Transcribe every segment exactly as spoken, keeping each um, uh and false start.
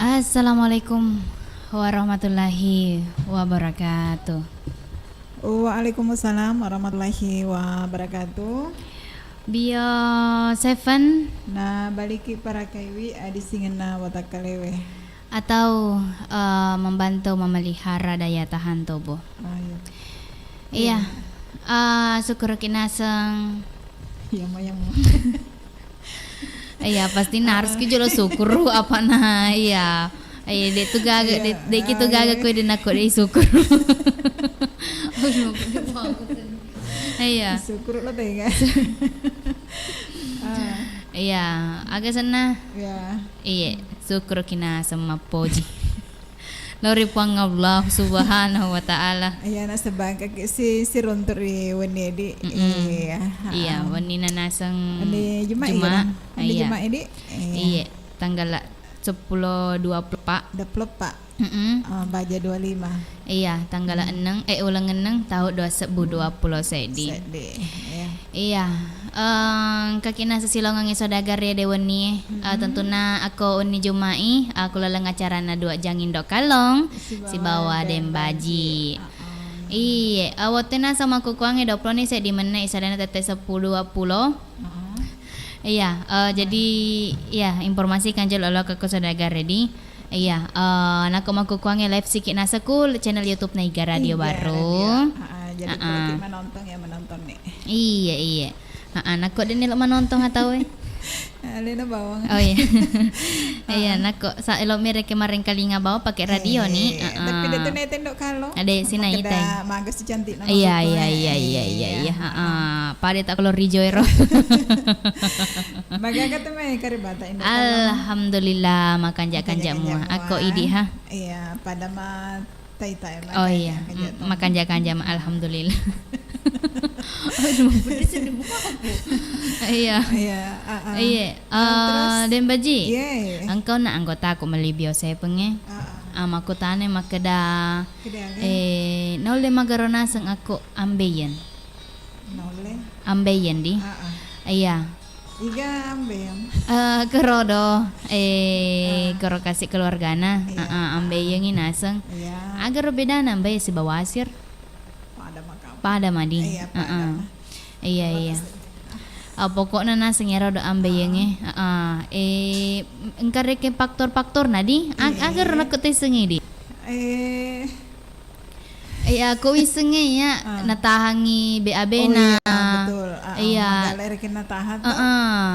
Assalamualaikum warahmatullahi wabarakatuh. Waalaikumsalam warahmatullahi wabarakatuh. Bio Seven. Na baliki parakaiwi adisingenna watakkalewe. Atau, eh, membantu memelihara daya tahan tubuh. Ah, iya. Iya. Iya. Eh, syukuruki naseng. Iya, Mayang. Iya, pasti harus ki jolo syukuru apa na, iya. Iya, de tu gaga, de, de ki tu gaga kue de nako de syukuru. Iya. Syukuru lo tega. Ah. Iya, aga senna? Iya. Iya, syukuruki naseng mappoji. Lao ri Puang Allah Subhanahu wa Ta'ala. Iya, nasaba engkaki si, siruntu ri wenni edi. Mm-mm. Iya, iya, heeh. Wennina naseng Juma'i, Juma'i, kan? Wonni Juma'i, di? Iya. Iya, tanggala seppulo dua puluh empat. Dua puluh empat. Mm-mm. Ah, baja dua lima. Iya, tanggala enneng, eh, uleng enneng, tahu dua sebbu dua puluh seddi. Seddi, iya. Iya, eh, engkaki naseng silongengngi saudagar iya de wenni, eh, tentunna akko wenni Juma'i, eh, ku laleng acarana Dua Jang Indo Kallong sibawa Deng Baji. Iye, eh, wettunna sama kukuangnge dua puluh ni seddi menne, isadana tette seppulo dua puluh. Iya, eh, jadi, iya, informasi kan jolo lo ke saudagar di. Iya, eh, nako makkukuangnge live siki naseng ku channel YouTube na Iga Radio Baru. Iga Radio. Heeh, jadi kalau ki manontong ya menonton nih. Iya, iya. Heeh, nako deni lo manontong atau eh? Alena bawang. Oh iya. Iya, nako sa elo mereke marengkalinga bawang pakai radio nih. Heeh. Tapi de tu netendo kalo. Ada sini itai. Maga si cantik nama. Iya, iya, iya, iya, iya, iya. Heeh. Pada tak kalau rijo ero. Magaga tu mai karibata Indo Kallong. Alhamdulillah, makanja-kanja mua. Makanja-kanja mua. Akko idi ha. Iya, pada ma tai-tai. Oh iya, makanja-kanja ma, alhamdulillah. Aduh, pedes ini muka aku. Iya. Iya, ah, ah. Iya, eh, terus? Deng Baji. Iya. Engkau na anggota aku meli bio sepenge. Ah, ah. Ah, makkutana makkeda, eh, naulle magaro naseng akko ambeien. Naulle. Ambeien di. Ah, ah. Iya. Iga ambeien. Eh, kerodo, eh, koro kasih keluargana. Iya. Heeh, ambeiengi naseng. Iya. Agaro bedana ambeieng sibawa wasir? Pada maka. Pada madi. Iya, pada mah. Iya, iya. Ah, pokokna naseng iyaro do ambeiengnge. Heeh. Eh, engka rekeng faktor-faktorna di. Ag-, agaro nakko tesengi di. Eh, Iya, ko wissengnge iya, natahangi B A B-na. Oh, iya, betul. Ah, ah, iya. Magalerekenna tahan to. Heeh.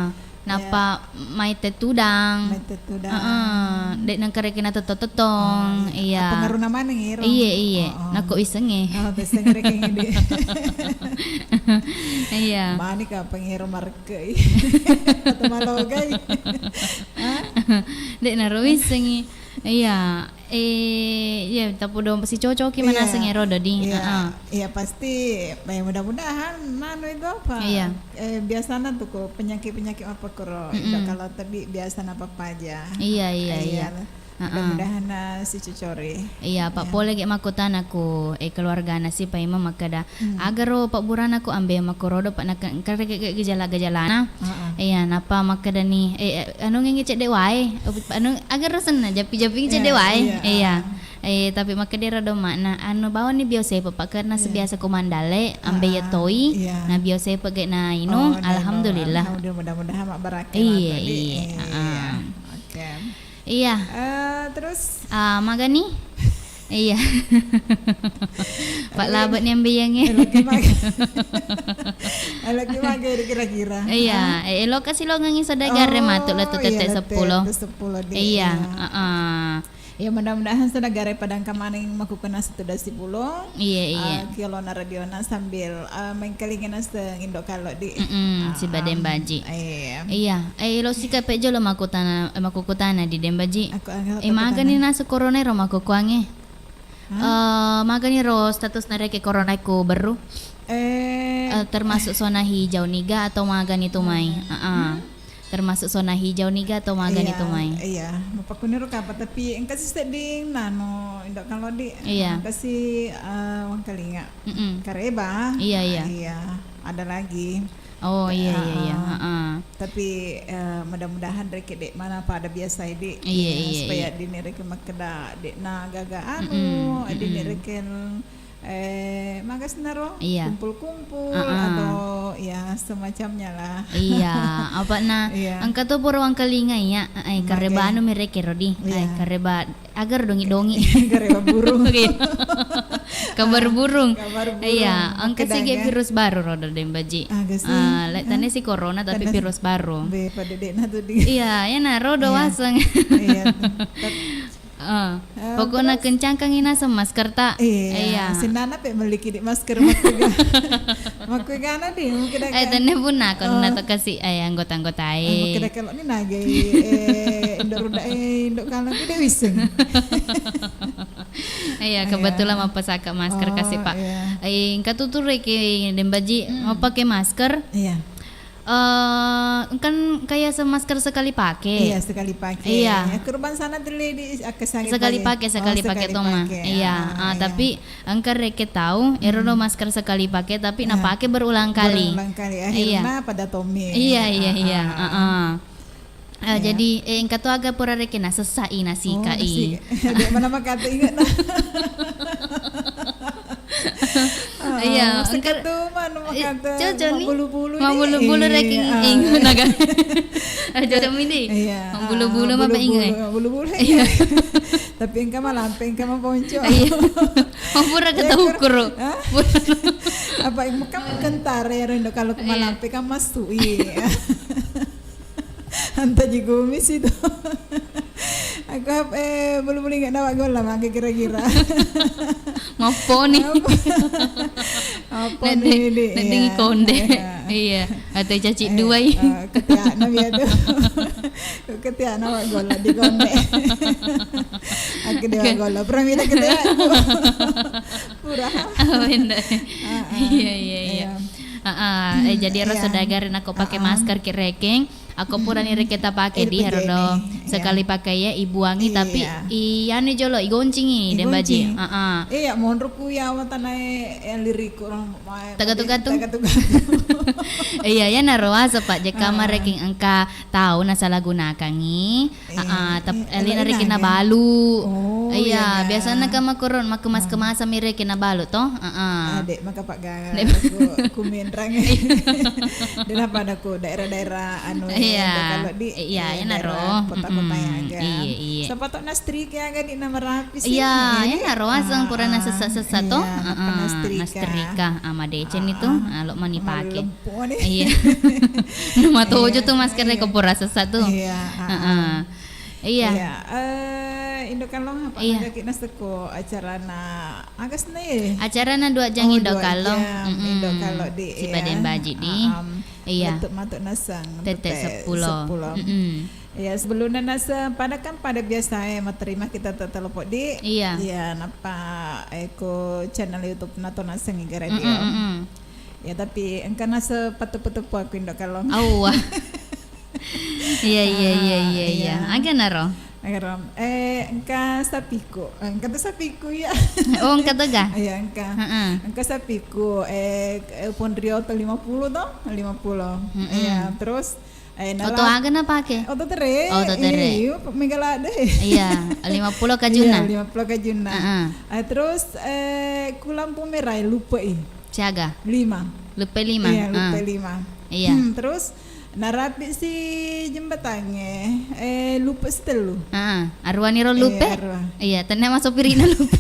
Nappa maite tudang. Maite tudang. Heeh. De nengkarekenna tettong-tettong. Oh, iya. Iya. Pengaruhna maneng ero. Iya, iya. Oh, oh. Nako wissengnge. Oh, wissengnge rekeng di. Iya. Mani ka pengero markei. Atau malogai. Hah? De naro wissengngi. Iya. Eh, iya, tapodo sicocoki manaseng ero dodi. Iya, heeh. Iya, pasti, eh, mudah-mudahan nanu itu apa? Iya. Eh, biasana tuh kok penyakit-penyakit apa koro, mm-mm, itu kalau tadi biasa napa aja. Iya, iya, iya. Heeh. Mudah-mudahan na si cocori. Iya, apa pole ge makkutana ku, eh, keluargana si paimeng makkeda, Hmm. Agaro pabburana ko ambe makkorodo pa naka-, engka reke-, ke-, gejala-gejalana. Heeh. Iya, nappa makkedani, eh, eh, anu ngengi cedde wae. Anu, agaro senna jappi-jappi cedde wae. Iya, iya. Iya. Eh, tapi makkedero domma'na, anu bawani bio sepe pa karena sebiasa ko mandale, ambe iya toi. Iya. Na bio sepe ge na inung, oh, na inung. Alhamdulillah. Alhamdulillah, mudah-mudahan mabbarakka. Iya, iya. Heeh. Oke. Iya. Eh, terus? Ah, magani? Iya. Pak Labet ni ambiyangnge. Eloki maga. Eloki maga kira-kira. Iya, eh, eloka silongengngi saudagar matu lettu tette seppulo. Iya, heeh. Ya, mudah-mudahan saudagar pada engka maneng makkukena settu dua seppulo. Iya, iya. Eh, kiolona radiona sambil, eh, maengkalinga naseng Indo Kallong di. Mm-mm, siba Deng Baji. Iya. Iya, eh, lo sika pe jolo makkutana, eh, makkukutana di Deng Baji. Eh, magani naseng corona ero makkukuangnge? Hah? Eh, magani ro status na rekeng corona ku berru? Eh, termasuk zona hijau niga atau magani tu mai? Heeh. Termasuk zona hijau niga atau magani tu mai? Iya, mapakkuniro kapa, tapi engka si sedding nano Indo Kallong di. Iya. Engka si, eh, Wangkalinga. Mm-mm. Kareba. Iya, iya. Iya, ada lagi. Oh, iya, iya, iya. Heeh. Tapi, eh, mudah-mudahan rekeng de' mana pada biasa, Di. Iya, iya, supaya iya. Dini rekeng makkeda de' na gaga anu, mm-mm, dini rekeng, eh, magasna ro, iya, kumpul-kumpul, heeh, atau ya semacamnya lah. Iya, apa na, iya, engka tu pura wangkalinga iya, eh, kareba anu mi rekeng ro, Di. Iya. Eh, kareba Agar dongi-dongi. Kareba burung. Oke. Kabar burung. Kabar burung. Iya, engka sigi virus baru ro, Deng Baji. Aga sih? Ah, le-, tania si corona tapi virus baru. Be, pada de' na tu, Di. Iya, iya na ro do waseng. Iya. Pokokna kencangkangi naseng masker ta. Iya. Sininna pe melli ki, Di, masker makkuega. Makkuegana, Di, mungkin eh, tania punna ko na to kasi, eh, anggota-anggota e. Makkueda kalau ni nagai, eh, indo' ruda, eh, indo' kalong ki de' wisseng. Iya, kebetulan mappasaka masker kasi, Pak. Iya. Eh, engka tu tu rekeng Deng Baji mappake masker. Iya. Eh, kan kayak se-, masker sekali pakai. Iya, sekali pakai. Iya. Ya, kurban sana tu le, Di, sekali pakai, sekali pakai to ma. Iya, ah, tapi engka rekeng tau, ero do masker sekali pakai, tapi napake berulang kali. Berulang kali. Iya. Akhirnya pada tommi. Iya, iya, iya. Heeh. Eh, jadi, eh, engka tu aga pura rekeng nasessai, nasika i. De' mana makate inget na. Iya, engka tu mana makate. Cocok ni. Mabulu-bulu ni. Mabulu-bulu rekeng inget naga. Eh, cocok mi, Di. Iya. Mabulu-bulu mah inget. Mabulu-bulu. Iya. Tapi engka malampe, engka maponco. Iya. Mapura kata ukuro. Apa engka kentare ro indo' kalong ku malampe kan massu i. Anta ji gumi situ. Aku hap-, eh, bulu-bulu inget nawa golla mage kira-kira. Mapponi. Apa ni, Di? Nedding konde. Iya. Atau caci dua i. Ketiakna biar tu. Ketiakna wa golla di konde. Aku dia golla. Pernah minta ketiak. Pura. Iya, iya, iya. Heeh, eh, jadi ero saudagar nako pake masker ki rekeng, ako purani rekeng tapake di ero do sekali pakai ya ibuangi, tapi i anu jolo igoncingi Deng Baji. Heeh. Iya, monro ku ya watanae yang liriku. Tagatu-gatu. Tagatu-gatu. Iya, ya naro asa Pak jekka marekeng engka tau nasalahgunakangi. Heeh, tap-, alena rekeng nabalu. Iya, biasana ka makkuro, makkemasa-kemasa mi rekeng nabalu to. Heeh. Ade' maka pagga ku, ku menrang. De' na pada ku daerah-daerah anu, iya, kalau di, iya, eh, daerah kota-kota ya ga. Iya, iya. Siapa tahu nastrika ya ga di na marapi sih. Iya, iya naro aseng pura nasessa-sessa to. Heeh, nastrika. Nastrika, ah, madeceng itu, ah, lo mani pake. Iya. Numatojo tu masker ko pura sessa tu. Iya, heeh. Iya. Iya, eh, Indo Kalong apa lagi naseko acarana Agas ne? Acarana dua jang Indo Kalong. Indo Kalong di, sibawa Deng Baji di. Iya. Untuk matu naseng tette seppulo. Iya, sebelumnya naseng pada kan pada biasa ya, mau terima kita telepon di. Iya. Iya, napa eko channel YouTube nato naseng Iga Radio. Ya, tapi engka nase pateppu-teppu aku Indo Kalong. Awwa. Iya, iya, iya, iya, iya. Aga naro? Aga ro. Eh, engka sapiku. Eh, engka tu sapiku ya. Oh, engka tu ga? Iya, engka. Heeh. Engka sapiku, eh, eh, Ponrioto lima puluh to? Lima puluh. Iya, terus, eh, oto aga napake? Oto tere. Oto tere. Iya, mega lade. Iya, lima puluh kajuna. Iya, lima puluh kajuna. Heeh. Eh, terus, eh, ku lampu merah lupa i. Siaga? Lima. Lupa lima. Iya, lupa lima. Iya. Hmm, terus narapi si jembatangnge, eh, lupa sitellu. Ah, aruani ro lupa? Iya, tania masopirina lupa.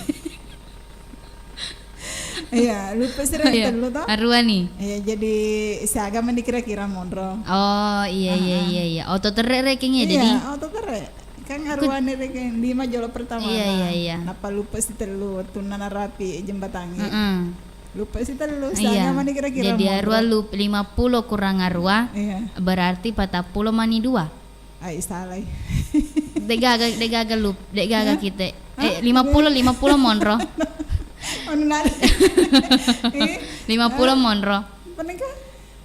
Iya, lupa sira tellu to. Aruani. Iya, jadi siaga mani kira-kira monro. Oh, iya, iya, iya, iya. Oto tere rekeng ya, jadi? Iya, oto tere. Kan aruani rekeng lima jolo pertama. Iya, iya, iya. Napa lupa sitellu, wettunna narapi jembatangnge. Heeh. Lupa sitellu, iya. Siaga mani kira-kira. Jadi arua lup-, lima puluh kurang arua, iya, berarti patappulo mani dua. Ai, salai. Degaga, degaga lup-, degaga kita. Eh, lima puluh, lima puluh monro. Anu nari. Eh? Lima puluh monro.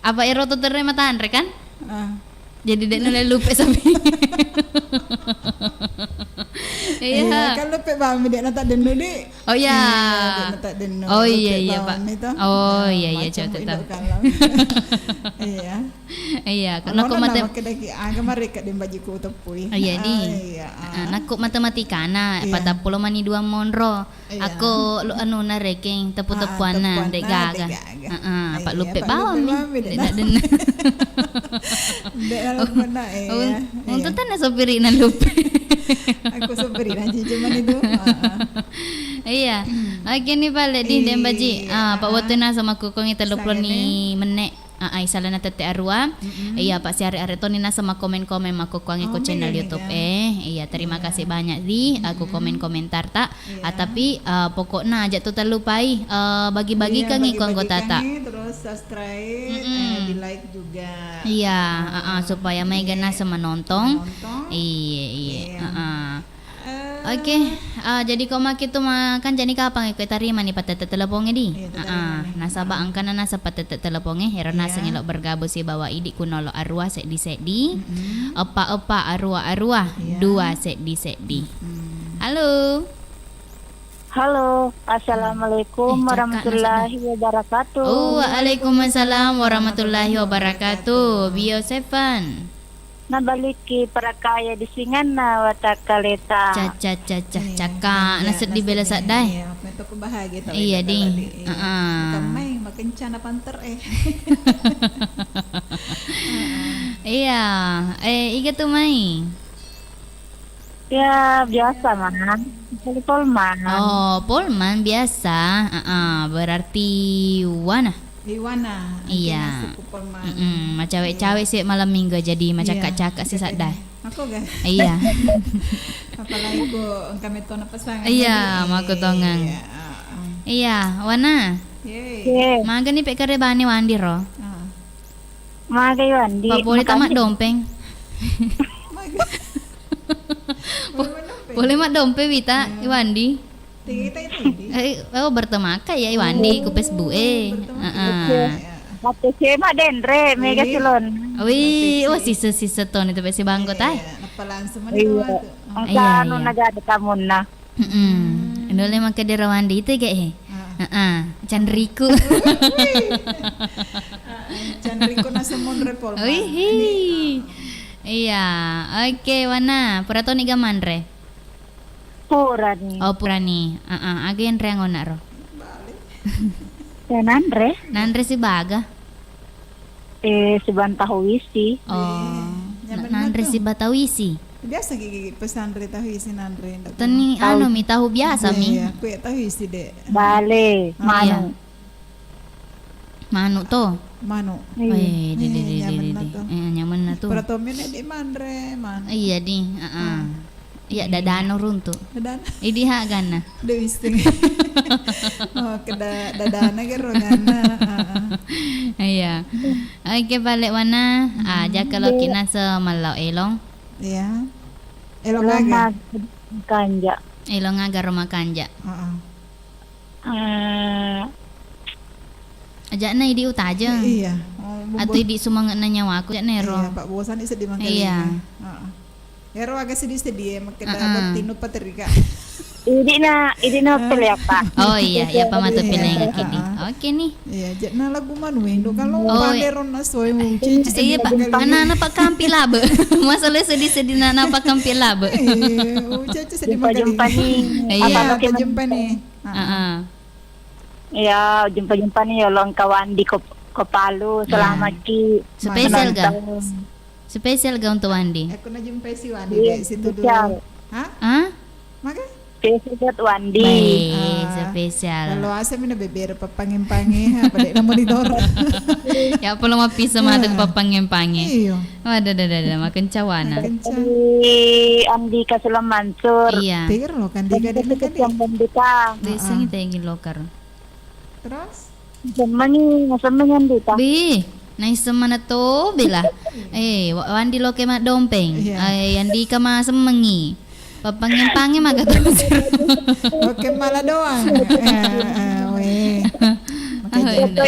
Apa ero tu tere matanre kan? Ah. Jadi de' nalai lupa sapi. Iya, Kan lupe bawang mi, dek nata dennu, dek. Oh, iya. Iya, dek nata dennu. Oh, iya, lupe iya, Pak. Bawang mi to. Oh, iya, iya, coba tahu. Iya. Nakko mate-, makkeda ki aga mareka deng bajiku teppui. Oh, iya, di. Ah, iya, ah. Ah, nakko matematikana, iya, patappulo mani dua monro. Iya. Akko lu anuna rekeng, teppu-teppuanna, ah, teppuanna, dek gaga. Heeh, apa lupe bawang mi, dek nata dennu. Dek nata dennu, iya. Untung tanna sopirina lupe. Aku sopirina, Cici, mani tu. Heeh. Iya. Oke ni pale di, deng baji. Ah, apa wettu naseng makkukongi telluppulo ni menne. Ah, ah, isalana tette arua. Mm-mm. Iya, apa siare-are toni naseng makkomen-komen makkukkuangi ko channel YouTube e. Iya, terima kasih banyak di aku komen-komentar ta. Iya. Ah, tapi, eh, pokokna aja tu terlupai, eh, bagi-bagikangi ko anggota ta. Iya, bagi-bagikangi, terus subscribe, eh, di-like juga. Iya, ah, ah, supaya maega naseng manontong. Iya, iya. Ah, ah. Oke, ah, jadi ko makitu ma-, kan jadi kapang ko tarima ni patette telepongnge di? Iya, ah, ah, nasaba engkana naseng patette telepongnge, ero naseng elo bergabung sibawa idi kunolo arua seddi-seddi, eppa-eppa arua-arua, dua seddi-seddi. Halo. Halo, assalamualaikum warahmatullahi wabarakatuh. Oh, waalaikumsalam warahmatullahi wabarakatuh. Bio Seven. Nabalikki parakkae disinganna watakkaleta. Ca, ca, ca, ca, cakka, naseddi bela saddae. Iya, metto ku bahagia tau. Iya, di. Heeh. Makamai makencana panter e. Iya, eh, iga tu mai? Ya, biasa, Mang. Polman. Oh, Polman biasa. Heeh, berarti Wana. Iwana. Iya. Mm-mm, macawe-cawe si malam minggu jadi macakka-cakka si sadda. Aku ga? Iya. Apalagi ku engka metto na pasangan. Iya, jadi, mako tongeng. Iya, heeh. Iya, Wana. Yeay. Maga ni pe kare bani Wandi ro. Ah. Maga i Wandi. Pak boleh tamat dompeng. Maga. Boleh maddompeng wita, Iwandi. Eh, oh, berteman ka ya Iwandi ku Facebook e. Heeh. Mate sema denre mega culon. Wih, wah sisa-sisa toni tapi si bangko tai. Nappa langsung mani. Iya. Engka anu naga ada tamunna. Mm-mm. Nulle makkeda Iwandi itu ge he. Heeh. Canriku. Canriku nasemun repol. Wih. Iya, oke, Wana. Pura toni ga manre? Purani. Oh, purani. Heeh, aga enreang onna ro? Ya, nanre. Nanre sibaga? Eh, sibaga tahu isi. Oh, nanre sibaga tahu isi. Biasa gigi pesanre tahu isi nanre. Teni anu mi tahu biasa mi. Iya, aku ya tahu isi deh. Bale, manu. Manu to? Manu. Iya. Eh, de, de, de, de, de. Eh, nyamanna to. Pura tommi ne di manre, manu. Iya di, heeh. Iya, dadana runtu. Dadana. Idi ha ganna. De wisting. Oh, keda dadana gero ganna. Heeh. Iya. Oke, bale Wana. Ah, jaka loki nase mallau elong. Iya. Elong aga? Kanja. Elong aga ro makanja. Heeh. Eh, aja'na idi utajeng. Iya. Oh, atau idi sumange'na nyawaku, aja'na ero. Iya, Pak, bosan sedih makanya. Iya. Heeh. Ero aga sedih-sedih ya, makkeda botting nu paterika. Idi na, idi na pele apa? Oh iya, iya pa matu pele ngaki di. Oke nih. Iya, aja'na lagu manu indo kalau pale ronna soe mu. Iya, Pak. Ana, ana pakampi labe. Masalah sedih-sedih na, na pakampi labe. Iya, ucaca sedih makanya. Iya, jumpa nih. Heeh. Iya, jumpa-jumpa nih, yolong kawan di Kop-, Kopalu. Iya. Selamat ki. Spesial ga? Spesial ga untuk Wandi? Aku na jumpai si Wandi deh, situ dulu. Hah? Hah? Maka? Spesial buat Wandi. Baik, spesial. Lalu asa mina bebere papange-pange, apa dek na monitor. Ya, perlu mapisa mata papange-pange. Iya. Waduh, dah, dah, dah, makin cawana. Makin cawana. Di Andika Sulam Mansur. Iya. Tegero lo kan, Andika, Andika, Andika. Desa ni tegi lokar. Terus? Semmangi, semmangi Andika. Bi, naisseng mana to bela. Eh, wa-, Wandi loke maddompeng. Iya. Eh, Andika ma semmangi. Papange-pange maga to. Oke, malah doang. Eh, eh, weh. Makanya itu.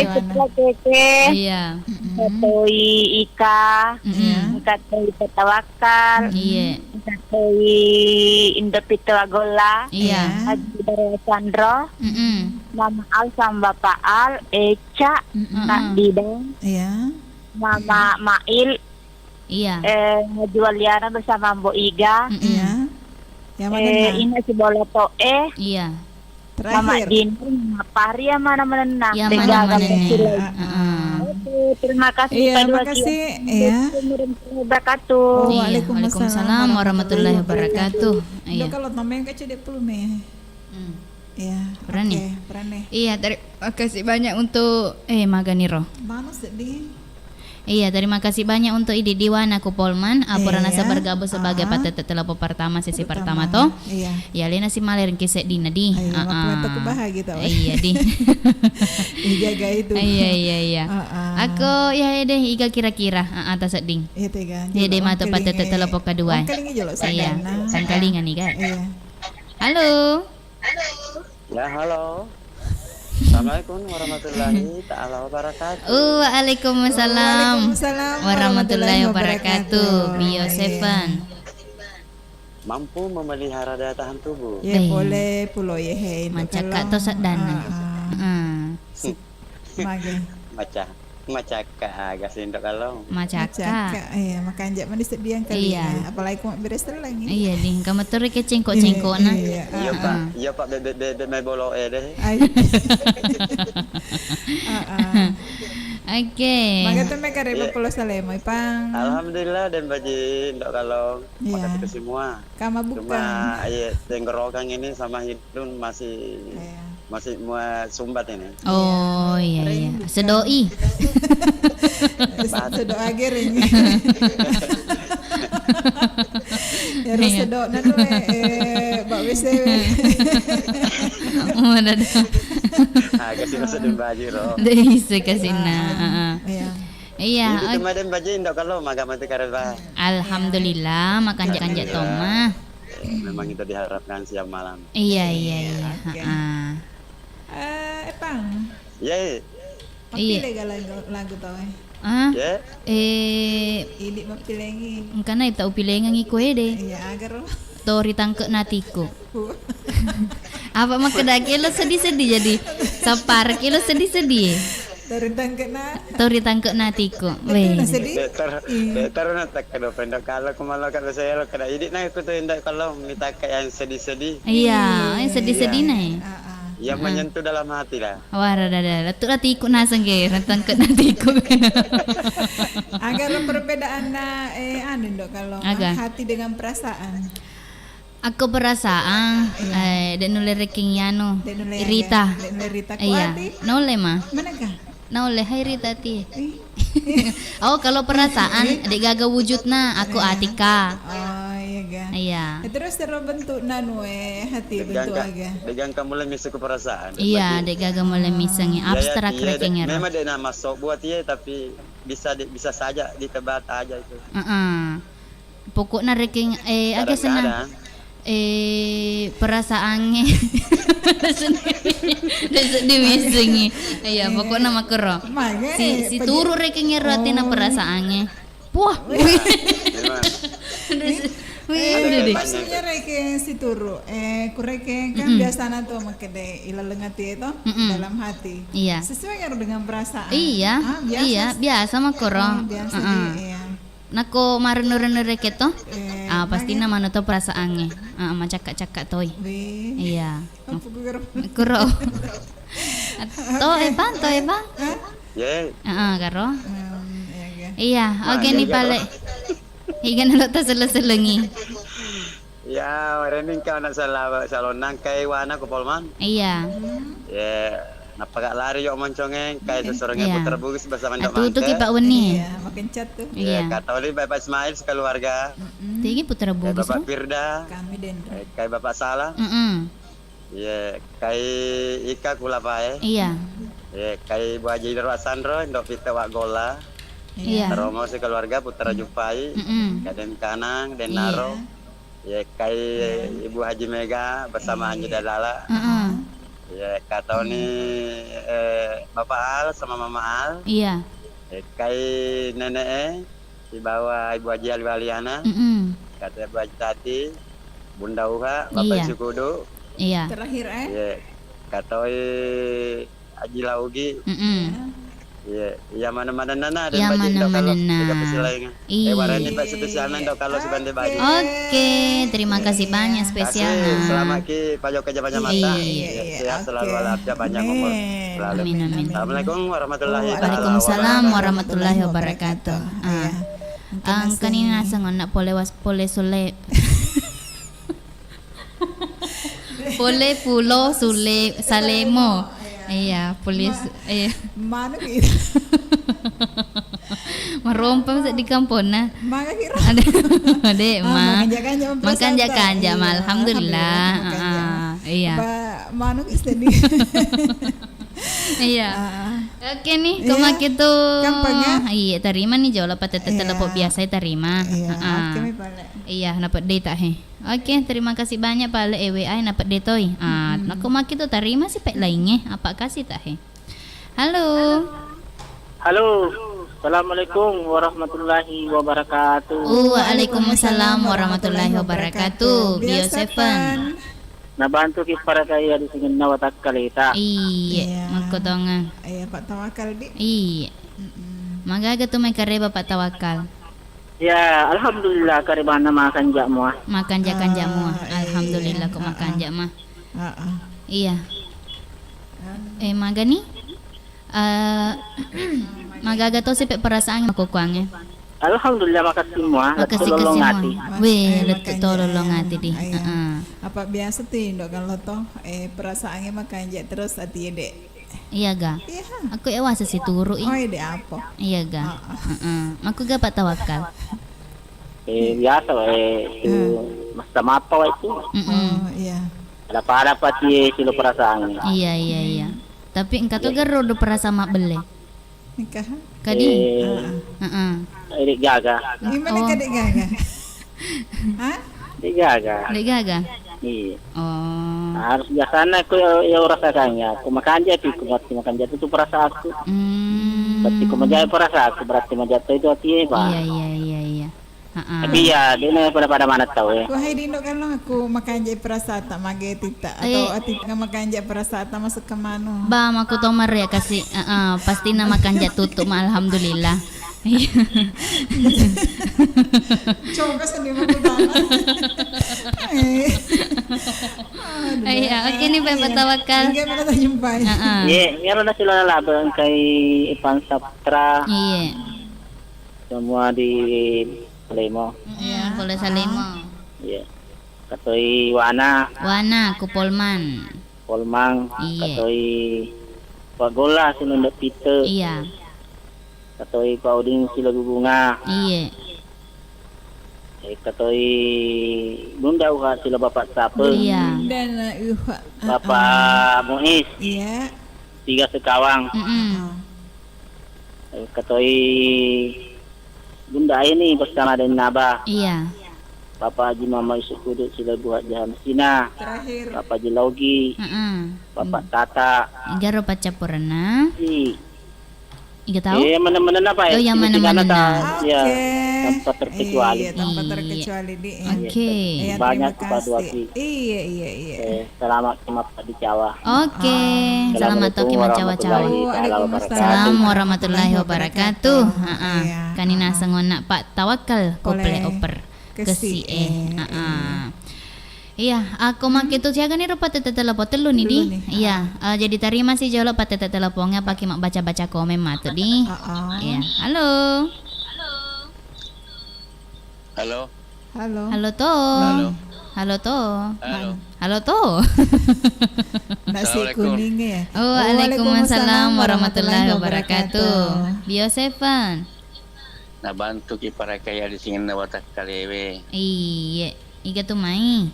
Iya. Engka toi Ika, Mm-mm. engka toi Tatawakkal, Iya. engka toi Indo Pito Agolla, Iya. Haji Darwa Sandro, Mm-mm. Mama Al sama Bapak Al, Eca, Mm-mm. Kak Didang, Iya. Mama Mail, Iya. eh, Haji Waliana bersama Ambo Iga, Mm-mm. Iya. Yang mana, eh, Nak? Ina Sibola To'e, Iya. Mama Terakhir. Jin, Mama Pahri, ya, mana menenna. Ya, Tega mana gagal menenna. Sila. Heeh. Oke, terima kasih, Iya, Pak Dua makasih. Kiai. Iya. Assalamualaikum warahmatullahi wabarakatuh. Oh, Iya, waalaikumsalam waalaikumsalam warahmatullahi wabarakatuh. Iya. Dok, kalau tomeng kecil dek puluh me. Hmm. Iya, Berani? Oke, berani. Iya, terima kasih banyak untuk, eh, maganiro. Mana sedih? Iya, terima kasih banyak untuk Idi Diwana Kupolman, ah, pura Iya. nasaba bergabung sebagai Ah. patete telepon pertama, sesi Pertama. pertama toh. Iya. Ya, lena si malereng ki seddina di. Iya, Ah, waktu ah. Mantap bahagia tau. Iya, di. Dijaga itu. Iya, iya, iya. Ah, ah. Aku, ya, ya deh, iga kira-kira. Ah, ah, ta sedding. Iya, tega. Iya, deh, Jolo, matu patete telepon kedua. Ongkelingi jolo. Iya, sadana. Tangkalinga nih, Kak. Iya. Halo. Ya, halo. Assalamualaikum warahmatullahi taala wabarakatuh. Oh, waalaikumsalam Waalaikumsalam warahmatullahi warahmatullahi wabarakatuh. wabarakatuh. Bio Iya. Seven. Mampu memelihara daya tahan tubuh. Ye Eh. pole pulo ye he, Indo Mancakka Kalong. To seddana. Ah, ah. Heeh. Sip. Mage. Maca. Macakka aga si Indo Kalong. Macakka. Macakka, iya, makanja mani seddiang kali Iya. ya. Apalagi ko mabbere sellengi. Iya, di. Engka metoro ke cengkok-cengkokna. Iya, iya. Iya, Pak. Heeh. Iya, Pak, bebek-bebek mai bolo'e deh. Ai. Heeh. Oke. Mage tu me kareba Iya. Pulo Salemo, Ipang. Alhamdulillah, den baji Indo Kalong. Iya. Makasih ke semua. Kama Cuma, bukan. Iya, tenggorokan ini sama hidung masih Iya. Masih mua sumbat ini. Oh, iya, iya. Rindu kan. Sedoi. Sedo ager ini. Ero Iya. Sedo nanu, eh, eh, Mbak W C W. Oh, dada. Ah, kasih masuk di baju, Ro. Deh, isi kasihna. Ah, Heeh. Iya. Iya, Ini oh. Cuma ada baju Indo Kalong, maga mati kareba. Alhamdulillah, makanja-kanja Iya. Toma. Memang itu diharapkan siang malam. Iya, iya, iya. Oke. Heeh. Eh, Epang. Iya, iya. Iya. Mappile ga lagu, lagu tau, eh? Ah? Iya. Eh, Idi mappilengi. Engkana tau pilengengi koe de. Iya, agaro. Tori tangke natiku. Apa makkedaki lo sedih-sedih jadi. Sapar ki lo sedih-sedih. Tori tangke na. Tori tangke natiku. Betul, Weh. Sedih. Dek tor, Iya. Dek tor na tak kedo pendok kalau kumalo kada saya lo kada Idi na aku tu indak kalau minta ke yang sedih-sedih. Iya, Iya. Yang sedih-sedih Iya. Nah. Ah, ah. Yang Ah. Menyentuh dalam hati lah. Wara dada, lettu latiku naseng ke, rentang ke natiku. Agak perbedaan na, eh, anu, Ndok, kalau Aga? Hati dengan perasaan. Aku perasaan, Iya. Eh, dek nulle reking anu, Dek nulle Rita. Aga? Dek nulle Rita. Ku Iya. Ati? Naulle ma? Manakah? Naulle hai Rita ti. Ih. Oh, kalau perasaan, Ih. Dek gaga wujudna, aku Iya. Atika. Oh, iya ga. Iya. Eh, terus terus bentuk nanu, eh, hati Degang bentuk ka-, aga. Degang kamu le misi ku perasaan. Iya, Lagi. Dek gaga mulle misengi. Ah. Iya, iya, abstrak iya, dek, rekengero. Memang dek nama sok buat iya, tapi bisa di-, bisa saja ditebak aja itu. Heeh. Pokokna rekeng, eh, aga senna? Kadang-kadang. Eh, perasaangnge. Sedih misengi. Iya, pokokna makero. Mage, Si, si pede- turu rekengero atina Oh. Perasaangnge. Puah. Memang. Des-, Eh, wih, deh. Maksudnya rekeng si turu. Eh, ku rekeng kan Mm-mm. Biasana tu makkeda ilaleng ati itu Mm-mm. Dalam hati. Iya. Sesuai karo dengan perasaan. Iya, Ah, biasa iya, sih. Biasa makero. Oh, biasa Heeh. Di, iya. Nako marennu-rennu rekeng to, Eh, ah, pasti mage. Namano to perasaangnge. Ah, macakka-cakka toi. Wih. Iya. Apa ku karo? Kuro. To, Epang, to, Epang. Hah? Ye. Heeh, karo. Hmm, iya, iya. Iya, oke nih, pale. Higa nalo tasele-selengi. Ya, wareni engka anak sala-, salonnang kai wana ku Polman. Iya. Hmm. Ye, nappa ka lari yo monconge, kai sesorongnya Iya. Putra Bugis bersama Ndok Atutu Mangke. Ki Pak Wenni. Iya, makin cat tuh. Iya. Iya. Katoli Bapak Ismail sekeluarga. Mm-mm. Tigi Putra Kai Bugis Bapak ro? Firda. Kami Dendro. Eh, kai Bapak Salah. Mm-mm. Iya, kai Ika Kulapae. Iya. Iya, kai Bu Haji Darwa Sandro, Ndok Pite Wa Gola. Iya. Iya. Romo sekeluarga Putra Jupai. Mm-mm. Kaden Kanang, Den Iya. Naro. Iya, kai Iya. Ibu Haji Mega bersama Iya. Haji Dalala. Heeh. Iya, katoni, eh, Bapak Al sama Mama Al. Iya. Kai nene'e, sibawa Ibu Haji Alwaliana, Mm-mm. kata Ibu Haji Tati, Bunda Uha, Bapak Iya. Sukudu. Iya. Terakhir, eh? Iya. Katoi Haji Laugi. Mm-mm. Iya. Iya, mana-mana nana, Iya, ada baju Indo kalau mana-manenna. Tiga pesilaingan. Iya. Eh, warani Pak Suti Siana Indo kalau Oke. Subande Baju. Oke, terima kasih Iya. banyak Kasih, spesialnya. selamat ki Pak Joko Jabanya Iya. Mata. Iya, Iya, iya, sehat oke. selalu, walafiat, panjang umur Amin. selalu. Amin, amin. Assalamualaikum warahmatullahi taala Waalaikumsalam wabarakatuh. warahmatullahi wabarakatuh. Ah. Iya. Mungkin Ah, masih kan ini naseng nak pole was-, pole sule. Pole pulo sule salemo. Iya, pole Ma-, su-, iya. Manu gitu. Marompa masa di kamponna. Maka kira. Ada, ada, Ah, ma. Makan jakanja, Makan jakanja, ma. Iya, alhamdulillah. Alhamdulillah, makan jakanja. Ah, iya. Ba-, manu ki sedih. Iya. Ah. Oke nih, Iya. kok makin tuh. Gampang ya? Iya, terima nih jolo patete Iya. telepon biasa terima. Iya, Ah. oke mi pale. Iya, napedde tak he. Oke, terima kasih banyak pale E W I napedde toi. Ah, Mm-mm. nako makin tuh terima sih pek lainnya. Apa kasih tak he? Halo. Halo. Assalamualaikum warahmatullahi wabarakatuh. Waalaikumsalam warahmatullahi wabarakatuh. Bio Seven. Nabantu ki parakaiya di singenna watakkaleta. Iya, Iya. makko tonga. Iya, Pak Tawakal, Di. Iya. Mm-mm. Magaga tu mai kareba Pak Tawakal. Ya, alhamdulillah, karebana makan jak mua. Makan jak, kan jak mua. Ah, iya. Alhamdulillah, kok Ah, makan ah. jak mua. Ah, ah. Iya. Anu. Eh, magani? Eh, magaga to sipe perasaan makukuangnge? Alhamdulillah, makasih mua. Makasih, Lettu lolong kasih mua. Ati. Weh, Eh, lettu makanja, to lolong iya. ati di. Iya. Heeh. Apa biasa tu Indo kalau to, eh, perasaannya makanja terus ati ya, Dek? Iya ga? Iya. Aku ewasa situru i. Oh, iya, Dek, apa? Iya ga? Heeh. Heeh. Maku ga Pak Tawakal? Eh, biasa wae, tu Hmm. masa mappa wae tu. Mm-mm. Oh, iya. Ada pada pati silo perasaan. Iya, iya, iya. Tapi engka to Iya. garo do perasaan mabbelle. Nikah? Kadi? Eh, Heeh. Heeh. Dek gaga. Gimana Oh. ka Dek gaga? Hah? Dek gaga. Dek gaga? Iya. Oh. Harus biasana aku ya, ya rasakan ya. Aku makanja pi, aku berarti makanja tu, tu perasaanku. Hmm. Berarti aku majae perasaanku, berarti majae tu ati e, Pak. Iya, iya, iya, iya. Heeh. Tapi ya, dia ni pada-pada mana tahu ya. Wahai Dindo, kalau aku makanja perasaan tak mage tita Eh. atau ati nggak makanja perasaan tak masuk ke manu. Ba, maku tomar ya kasih. Heeh, pasti na makanja tutup ma, alhamdulillah. Iya. Coba sendiri aku tanah. Eh. Aduh, Iya, oke nih, Pak iya. Tawakal. Enggak pernah tak jumpa. Heeh. Iya, ini ada nasi lala labeng kai Ipan Saptra. Iya. Semua di Salemo. Mm-mm, Iya. Polres Salemo. Iya. Katoi Wana. Wana, ku Polman. Polmang. Iya. Katoi Pak Gola Sinunda Pite. Iya. Katoi Pak Udin Silagubunga. Iya. Eh, katoi Bunda Uha Sila Bapak Sape. Iya. Dan, uh, uh, Bapak uh, Muiz. Iya. Tiga Sekawang. Mm-mm. Uh. Eh, katoi Bunda Aini bersama Dennaba. Iya. Bapak Haji Muhammad Yusuf Kudu Silabuhat Jahan Sina. Terakhir. Bapak Haji Laugi. Mm-mm. Bapak Tata. Igaro paccappurenna. Si. Iga tahu? Eh, mana-mana apa ya? Oh, yang Sini-sini mana-mana. Anak tak, ya, Oke. tanpa terkecuali. Iya, tanpa Iya. terkecuali, Di, ya. Oke. Iya, Banyak terima kepada kasih. Waki. Iya, iya, iya. Eh, Selamat ki mappaddicawa. Oke, Ah. selamat to ki Assalamualaikum macawa-cawa. warahmatullahi taala Waalaikumsalam wabarakatuh. Salam warahmatullahi wabarakatuh. Heeh. Iya. Kani Ah. naseng onna Pak Tawakal, Pole. Kople oper. Kesi, Kesi, eh. eh. Heeh. Iya, aku makke tu siaga ni rupa tete telepon tellu ni, Tellu di. ni. Iya, eh, jadi terima si jolo pa tete teleponnya pake mak baca-baca komen matu di. Heeh. Iya. Halo. Halo. Halo. Halo to. Halo. Halo to. Halo. Halo to. Nasi Assalamualaikum. kuning ya. Oh, waalaikumsalam warahmatullahi wabarakatuh. Bio Seven. Nabantu ki parakaiya di singenna watakkalewe. Iye, iga tu mai.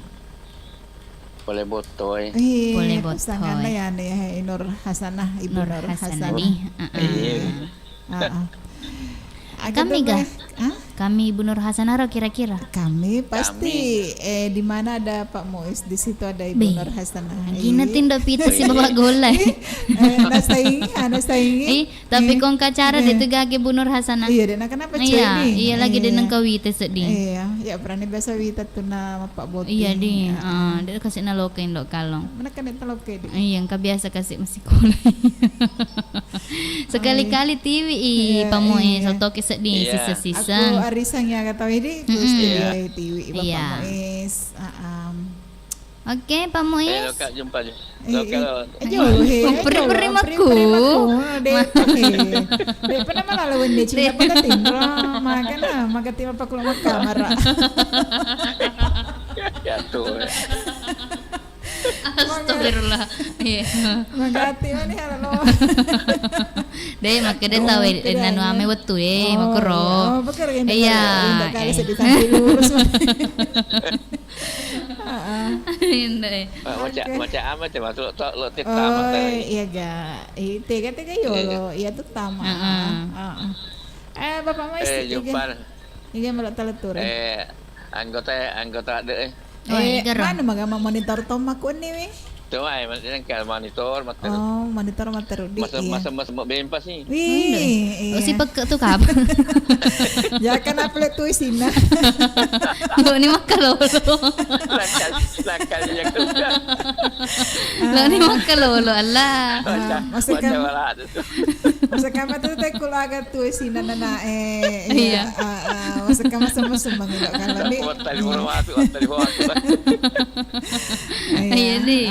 Pole bottoi. Ih, Pole bottoi. Sanganna ya anu ya, Nur Hasanah, Ibu Nur Nur Hasanah Hasanah. di. Heeh. Iya. Heeh. Kami ga? Hah? Kami Ibu Nur Hasanah ro kira-kira? Kami pasti, eh, di mana ada Pak Muiz, di situ ada Ibu Nur Hasanah. Gina tindo pita si Bapak Gola. Eh, nasaingi, ah, nasaingi. Ih, tapi kong kacara de tu gage Bu Nur Hasanah. Iya, de na kenapa cuy ni? Iya, lagi de nengka wita sedih. Iya, ya berani biasa wita tu na mappa boti. Iya, di. Ah, de kasih na loke indo kalong. Mana kan itu loke di? Iya, engka biasa kasih masih sekolah. Sekali-kali tiwi i pamoe sotoke seddi sisa-sisa. Aku arisan ya kata Widi, terus tiwi i Bapak Muiz. Oke, Pak Muiz. Eh, loka jumpa. Loka. Jauh he. Peri-peri maku. De pernah malah lawan dia cinta pada tinggal. Makanya maka tiba pakai kamar. Ya tuh. Astagfirullah. Iya. Magati mani halo. De makkeda tau e nanu ame wettu e makoro. Oh, beker gini. Iya. Indah kali sedih sampai lurus. Heeh. Indah. Maca maca ama coba tuh lo titama tadi. Iya ga. Eh, tega tega yo lo. Iya tuh tama. Heeh. Eh, Bapak Muiz. Eh, jumpa. Iya, melok teletur. Eh, anggota anggota de. Oh, eh, mana maga monitor Tom aku ni wi? Cuma ya, maksudnya kayak monitor, monitor. Oh, monitor monitor di. Masa masa masa mau bempa sih. Wih, iya. Oh, si peke tu kapan? Ya kan apa tu sina? Lo ni makan lo. Nakal nakal ya kan. Lo ni makan lo lo Allah. Masa kan. Masa kama tu teh kulaga tu sina nana eh. Iya. Masa kama sama sama gitu kalau ni. Tadi mau masuk, tadi mau masuk. Iya, di.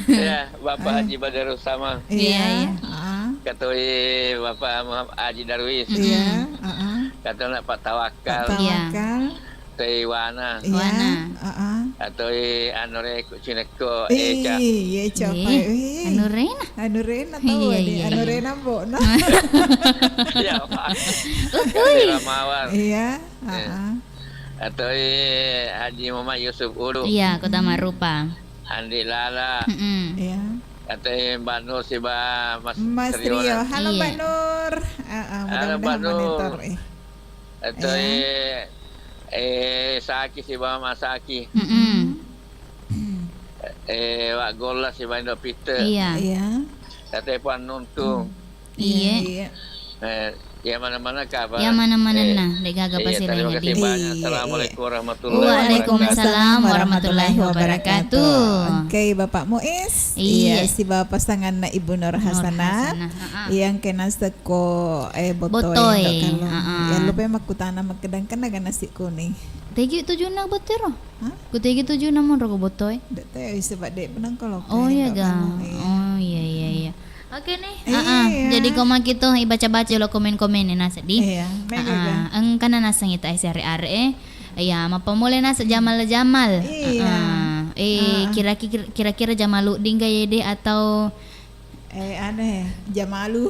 Ya, Bapak Haji Badarus sama. Iya, iya. Katoi Bapak Muhammad Haji Darwis. Iya. Katoi nak Pak Tawakal. Pak Tawakal. Toi Wana. Iya. Wana. Katoi anu re ku cinekko Eca. Iya, Eca. Anu Rena. Anu Rena tahu iya, iya, anu Rena mbok. Iya, Pak. Ramawan. Iya. Heeh. Atau eh, Haji Muhammad Yusuf Ulu. Iya, Kota Marupa. Andi Lala. Mm-mm. Iya. Atau eh, Mbak Nur siba Mas Mas Trio. Halo Mbak Nur. Heeh, mudah-mudahan monitor eh. Atau eh, eh Saki siba Mas Saki. Mm-mm. Eh Wak Golla siba Indo Pite. Iya. Iya. Atau eh Puan Nuntung. Iya. Iya. Eh, ya mana-mana kabar. Ya mana-mana eh, nah, de gaga iya, terima kasih banyak. Assalamualaikum warahmatullahi wabarakatuh. Waalaikumsalam warahmatullahi wabarakatuh. Oke, Bapak Muiz. Iya. Iya, siba pasangan na Ibu Nur Hasanah. Yang kena seko eh botoi. Botoi. Ya lupa makkutana makkedang kena nasi kuning. Tegi tujuh nak botero. Hah? Kutegi tujuh namun roko botoi. Dek teh sebab dek penang kalau. Oh iya ga. Oh iya iya iya. Oke nih. Iya. Jadi koma kita ibaca-baca lo komen-komen nih nasa di. Iya. Engkana nasa ngita isi are-are eh. Iya, mapamole nasa jamal-jamal. Iya. Eh kira-kira kira-kira Jamaluddin ga yede atau Eh, anu eh, Jamalu.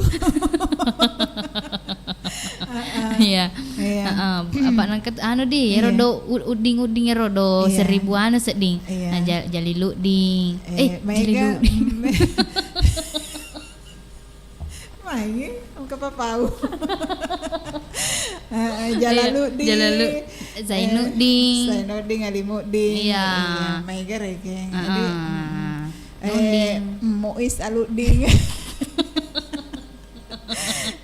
Iya. Iya. Heeh. Apa nangket anu di, ero do u- uding-uding ero do seribu anu sedding. Iya. Nah, ja- Jaliludding. Eh, Jaliludding. Mai, engka papau. Heeh, Jalaluddin. Jalalu- Zainuddin. Zainuddin, Alimuddin. Iya. Iya, mai gareke. Jadi, eh, Muiz Aluddin.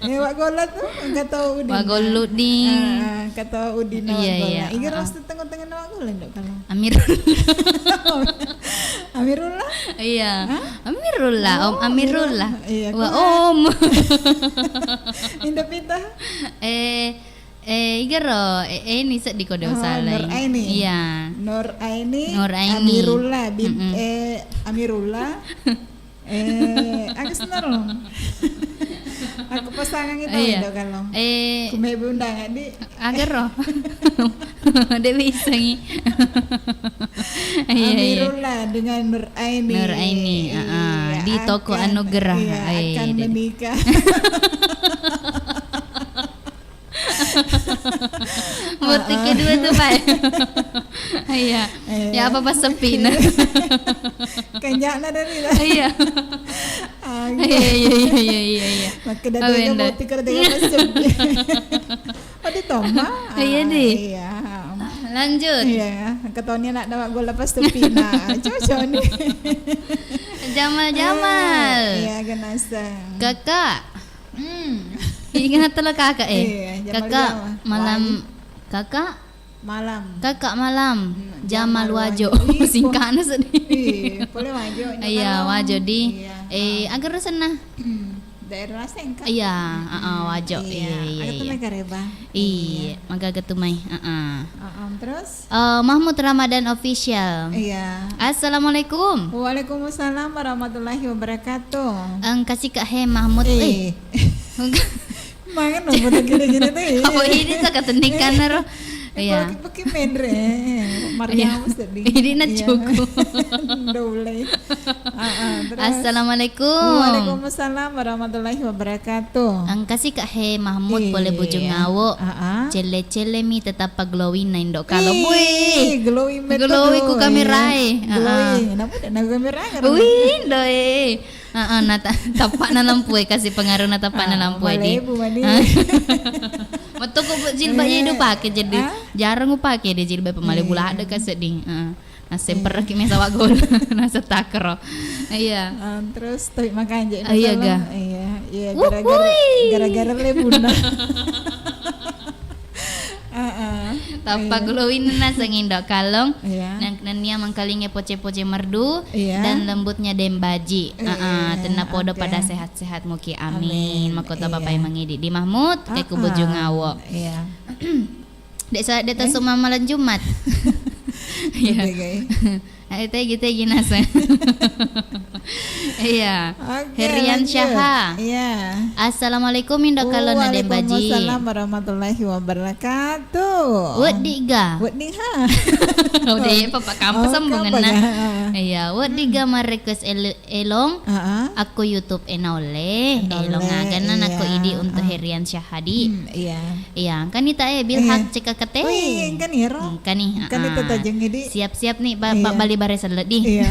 Eh, Wak Golla tu, engka tau Udin. Wak Golluddin. Ah, engka tau Udin Wak Golla. Iya, iya. Iga ros tu tengah-tengah Wak Golla nduk kalau. Amirullah. Amirullah? Iya. Hah? Amirullah, Om Amirullah. Iya, Wak Om. Indo Pita. Eh, Eh, igaro, eh, Eni seddi ko de' salai. Nur Aini. Iya. Nur Aini. Nur Aini. Amirullah bin, eh, Amirullah. Eh, Agus Nur. Aku pasangan itu iya. Itu kalau. Eh, kumebe undangan di. Agaro. De' bisa ngi. Iya, iya. Amirullah dengan Nur Aini. Nur Aini, heeh. Di toko Anugerah. Iya, akan menikah. Botting kedua tu, Pak. Iya. Ya apa pas sepi nah. Kenyakna dari lah. Iya. Iya, iya, iya, iya, iya. Makkeda tega botting kada tega pas sepi. Itu, Ma. Iya, di. Iya. Lanjut. Iya, ketoni anak dawa gula pas tupina. Cocok nih. Jamal, Jamal. Iya, genaseng. Kakak. Hmm. Ingat lo kakak, eh. Iya, Jamal, Kakak, Jamal. Malam. Wajib. Kakak? Malam. Kakak malam. Hmm, Jamal Jamal Wajo. Wajo. Ih, singkana sedih. Ih, boleh Wajo. Iya, Wajo di. Iya. Eh, agak rusen nah. Hmm. Daerah Laseng, kan? Iya, heeh, Wajo. Iya, iya, iya. Ada teman kareba. Iya, iya. Magaga tu mai. Heeh. Heeh, terus? Eh, Mahmud Ramadan Official. Iya. Assalamualaikum. Waalaikumsalam warahmatullahi wabarakatuh. Engkasi Kak He Mahmud. Eh. Eh. Mangan no, bodo gini-gini tuh, iya. Apa ini tak ketendikan naro? Iya. Pakai, pakai mendre. Mariam sedih. Ini na cukup. Udah mulai. Ah, ah, terus. Assalamualaikum. Waalaikumsalam warahmatullahi wabarakatuh. Engkasi Kak He Mahmud pole bujung awo. Ah, ah. Celle-celle mi tetap glowing na indo kalo. Ih, wih, glowing betul. Glowing ku kamerae. Ah, ah. Glowing. Kenapa tidak nak kamera? Wih, indo eh. Heeh, na ta-, tappa'na lampu e, kasi pengaruhna tappa'na lampu e, di. Malebu mani. Metto ko jilbab e du pake jadi. Jarang upake de jilbab pemalebu ladde ka seddi. Heeh. Nasemperki mesa wagol. Nasetakro. Iya. Ah, terus tapi makanja. Iya, ga. Iya, iya, gara-gara, gara-gara lebuna. Heeh. Tappa glowing naseng indo kalong. Iya. Nang-, nennia mengkalinge poce-poce merdu dan lembutnya dembaji. Heeh, tenna podo pada sehat-sehat muki. Amin. Amin. Makkota papai mangidi di Mahmud, ke kubujung awo. Iya. Dek sa-, dek tasuk malam Jumat. Iya. Ayo tegi-tegi naseng. Iya. Oke, Herian lanjut. Syaha. Iya. Assalamualaikum indo kalong na dembaji. Waalaikumsalam warahmatullahi wabarakatuh. Weddi ga? Weddi ha. Oh, de papa kampus sambungan na. Iya, weddi ga ma-request el-, elong. Heeh. Akko YouTube e naulle. Naulle, elong aga na nakko idi untuk Herian Syaha di. Hmm, iya. Iya, engkani ta e bilhak cekka kete. Wih, engkani ero. Engkani, engkani heeh. Siap-siap ni, ba-, ba-, bali bare sellet di. Iya.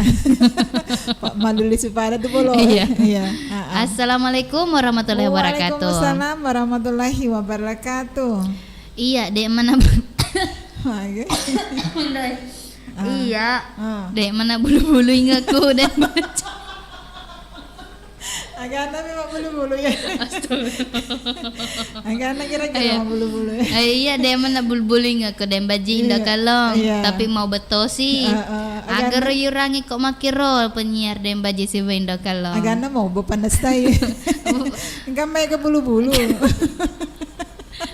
Pak maluli supada tu bolo. Iya. Iya. Heeh. Assalamualaikum warahmatullahi wabarakatuh. Waalaikumsalam warahmatullahi wabarakatuh. Iya, dek mana bu-, Iya. Dek mana bulu-bulu ingaku dan baca. Agana memang bulu-bulu ya. Astaga. Agana kira-kira mau bulu-bulu ya. Eh, iya, de mana bulu-bulu ingaku dembaji indo kalong. Iya. Tapi mau betosi. Heeh, agana. Agar yurangi ko makkiro penyiar dembaji siba indo kalong. Agana mau bepanas tai. Engka mai ke bulu-bulu.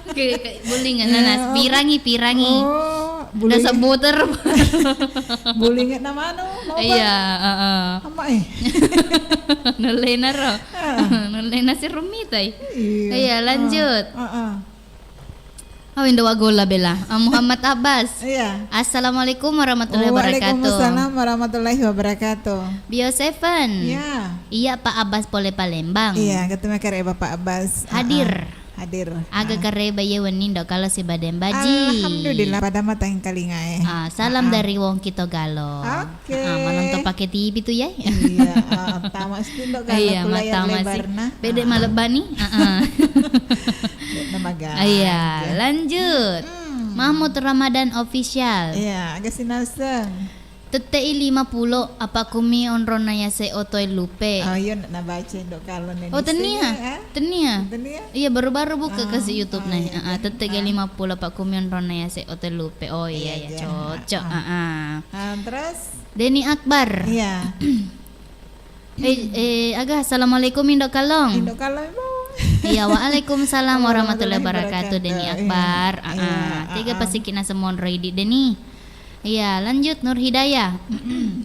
Ke, ke, bulingan nanas. Pirangi, pirangi. Oh, bulingan. Dasa boter. Bulingan namanu, mau apa? Iya, heeh. Ama eh. Nolena ro. Heeh. Nolena si Rumi tai. Iya. Iya, lanjut. Heeh. Oh, indo wagola bela. Ah, Muhammad Abbas. Iya. Assalamualaikum warahmatullahi wabarakatuh. Waalaikumsalam warahmatullahi wabarakatuh. Bio Seven. Iya. Iya, Pak Abbas pole Palembang. Iya, ketemu kare Bapak Abbas. Hadir. Heeh. Hadir. Aga kareba iye wenni ndo kalo siba dembaji. Alhamdulillah, pada matang kalingae. Ah, salam dari wong Kito Galo. Oke. Ah, manonton pake T V tu ya. Iya, ah, tama situ ndo kalo ku layar lebarna. Pede malebbani. Heeh. Iya, lanjut. Mahmud Ramadan Official. Iya, aga sinaseng. Tette'i lima pulo, apa kumi onronna yase otoe lupe. Oh, iya, na-, nabaca indo kalo neni. Oh, tennia? Tennia? Tennia? Iya, baru-baru buka kasi YouTube na. Heeh, tette'i lima pulo, apa kumi onronna yase otoe lupe. Oh, iya, iya, cocok. Heeh. Ah, terus? Deni Akbar. Iya. Eh, eh, aga, assalamualaikum indo kalong. Indo kalong, Ibu. Iya, waalaikumsalam warahmatullahi wabarakatuh, Deni Akbar. Iya, ah, tega pasiki nasemonro idi Deni. Iya, lanjut Nur Hidayah.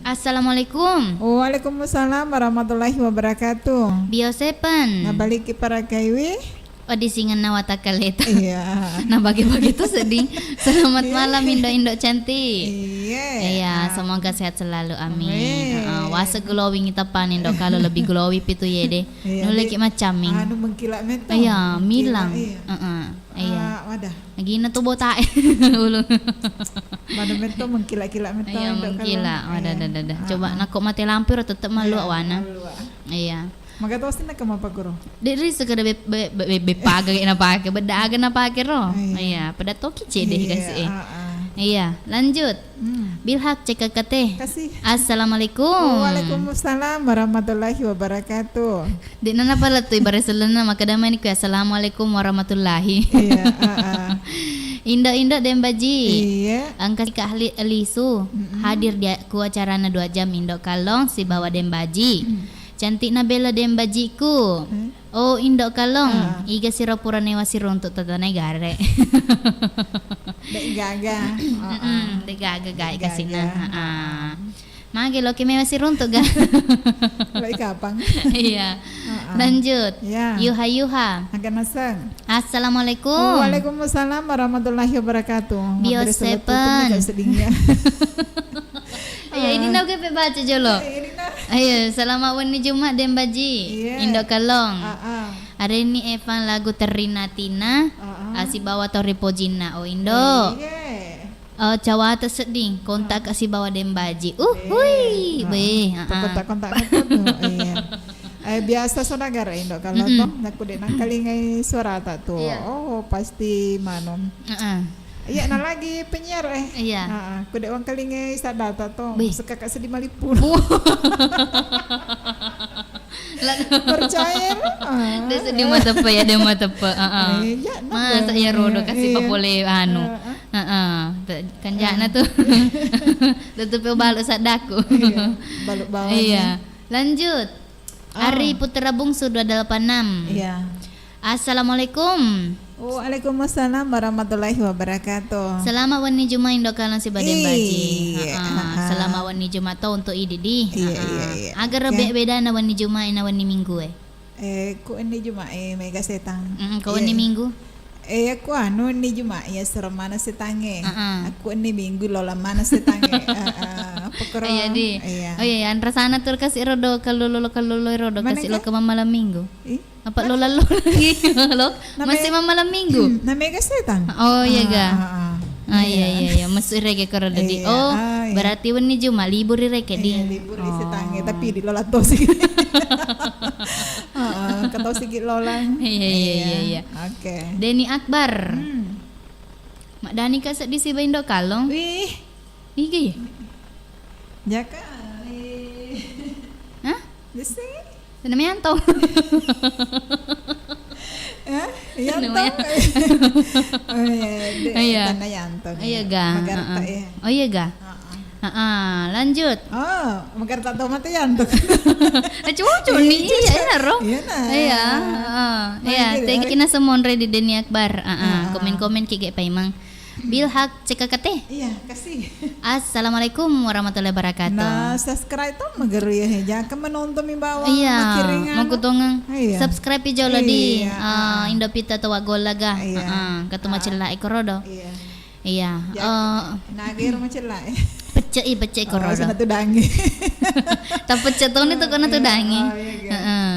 Assalamualaikum. Waalaikumsalam warahmatullahi wabarakatuh. Bio Seven. Nabaliki parakaiwi. Oh, di singenna watakkaleta. Iya. Nah, bagi-bagi tu sedih. Selamat malam, Indo-Indo cantik. Iya. Iya, semoga sehat selalu. Amin. Amin. Heeh, wase glowing tapani, Indo, kalau lebih glowing pitu yede. Iya, nulle ki macaming. Anu mengkilak meto. Iya, milang. Iya. Heeh. Iya. Ah, wadah. Gina tu botak. Ulung. Pada meto mengkilak-kilak meto. Iya, Indo, mengkilak. Wadah, dah, dah, dah. Coba nako mate lampu ro tetep malu wana. Malu. Iya. Maga tosi na kemapa kuro? De' ri sekeda be-, be-, be-, be-, bepaga ge napake, bedda aga napake ro. Iya. Iya, pada toki cedde kasi e. Iya, lanjut. Bilhak cekakate. Kasi. Assalamualaikum. Waalaikumsalam warahmatullahi wabarakatuh. De' nana pala tu ibare sellenna, makkedama ni ku, "Assalamualaikum warahmatullahi." Iya, heeh. Indo-indo Dembaji. Iya. Engka si Kak Li-, Lisu hadir di a-, ku acarana dua jam Indo Kallong sibawa Dembaji. Cantikna bela Dembajiku. Oh, Indo Kallong, iga siro pura newa siruntuk tatanae gare. De' gaga. Mm-mm, de' gaga gai kasina. Heeh. Magi loki mewa siruntuk ga? Loi kapang. Iya. Heeh. Lanjut. Iya. Yuha-yuha. Aga naseng. Assalamualaikum. Waalaikumsalam warahmatullahi wabarakatuh. Bio Mabrur seven. Sedingnya. Iya, ini nau ke pe baca jolo. Iya, ini nah. Ayo, selamat wenni Jumat Dembaji. Iya. Indo Kallong. Heeh. Areni Evan lagu Terrina Tina. Heeh. Asibawa Tori Pojinna. Oh, Indo. Iya. Eh, cawata sedding, kontak ka sibawa Dembaji. Uhui, be, heeh. Kontak-kontak apa tuh? Iya. Eh, biasa sonagara Indo kalau toh, nakku de' nangkalingai suarata tuh. Iya. Oh, pasti manu. Heeh. Iya, na lagi penyiar, eh. Iya. Heeh, ku de' wangkalingai sadata tuh. Be. Sekaka sedih malipun. Percaya lo? Ah. De' seddi mateppe ya, de' mateppe. Heeh. Eh, iya, masa iya rodo kasi papole anu. Heeh. Heeh. Te-, kanjana tuh. Tetep balu saddaku. Iya, balu bawahnya. Iya. Lanjut. Ari Putra Bungsu dua delapan enam. Iya. Assalamualaikum. Waalaikumsalam warahmatullahi wabarakatuh. Selamat wenni Juma Indo Kallong sibawa Dembaji. Iya, heeh. Selamat wenni Juma to untuk idi di. Iya, iya, iya. Aga ro be-, bedana wenni Juma na wenni Minggu e? Eh, ku wenni Juma e mega setang. Mm, ku wenni Minggu? Eh, aku anu wenni Juma ya serem mana setange. Heeh. Aku wenni Minggu lolang mana setange. Heeh, apa kero? Iya, di. Iya. Oh iya, anrasana tur kasi rodo kalolo kalolo rodo kasi lo ke malam Minggu. Ih? Apa lo lalu lagi lo? Masih malam minggu? Na mega setang. Oh, iya ga? Ah, iya, iya, iya. Masuk rege koro tadi. Oh, berarti wenni Juma libur rege di. Iya, libur di setange, tapi di lolang tosi. Heeh, ketosi ki lolang. Iya, iya, iya, iya. Oke. Deni Akbar. Hmm. Mak Dani ka seddi siba Indo Kallong. Wih. Igi. Jaka. Hah? Jesse. Tenna Yanto. Eh, Yanto. Oh iya, de-, iya. Tenna Yanto. Iya ga? Magarta, heeh. Iya. Oh iya ga? Heeh. Heeh, lanjut. Oh, magarta to mate Yanto. Eh, cucu ni, iya, iya, ro. Iya, nah. Iya, heeh. Iya, thank you na semonre di Deni Akbar. Heeh, komen-komen ki ge paimeng. Bilhak cekakate. Iya, kasih. Assalamualaikum warahmatullahi wabarakatuh. Nah, subscribe to mageru ya, he. Jangan menonton mi bawang. Iya, makiringan. Mau kutongeng. Iya. Subscribe i jolo di, eh, Indo Pita to Wagolla ga. Iya. Heeh, ketemu cella e korodo. Iya. Iya. Eh, nagero macella e. Pecce i, pecce i korodo. Oh, sana tudangi. Tapecce toni to kona tudangi. Oh, iya, iya. Heeh.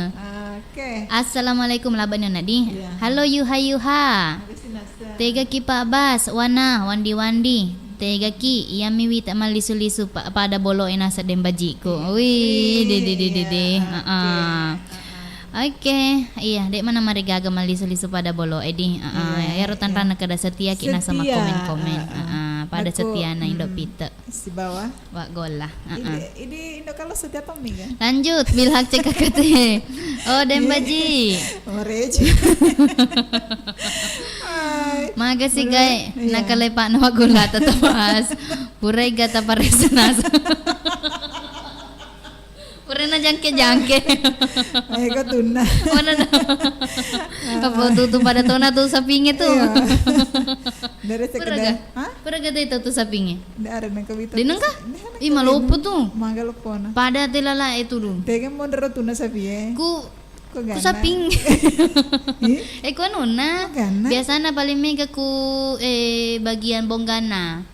Oke. Assalamualaikum, labani onna di. Iya. Halo, yuha-yuha. Tega ki Pak Bas, wana, wandi-wandi. Tega ki, iyami wita mallisu-lisu pa-, pada bolo e naseng Dembajiku. Wih, de, de, de, de, de. Heeh. Oke, iya, de mana marigaga mallisu-lisu pada bolo e di. Heeh, iyaro tanranna kada setia ki naseng makkomen-komen. Heeh, pada setiana Indo Pita. Sibawa Wagolla. Heeh. Idi, idi Indo Kallong setia tommi ga? Lanjut, bilhak cekakate. Oh, Dembaji. Oreji. Hai. Maga si gae, iya. Nakalepa na Wagolla tata bahas. Purai gata paresa nasa. Purana jangke-jangke. Ayo ko tunna. Mana na? Apa tutu pada tona tu sapinge tu? Iya. Dari sekedar. Hah? Pura gata itu tu sapinge. Nda ada nang kawita. Deneng ka? Ih, malopo tu. Maga lopona. Pada te lala e tu du. Tega mondoro tuna sapi e. Ku, ku saping. Eh, ku anunna. Biasana paling mega ku, eh, bagian bonggana.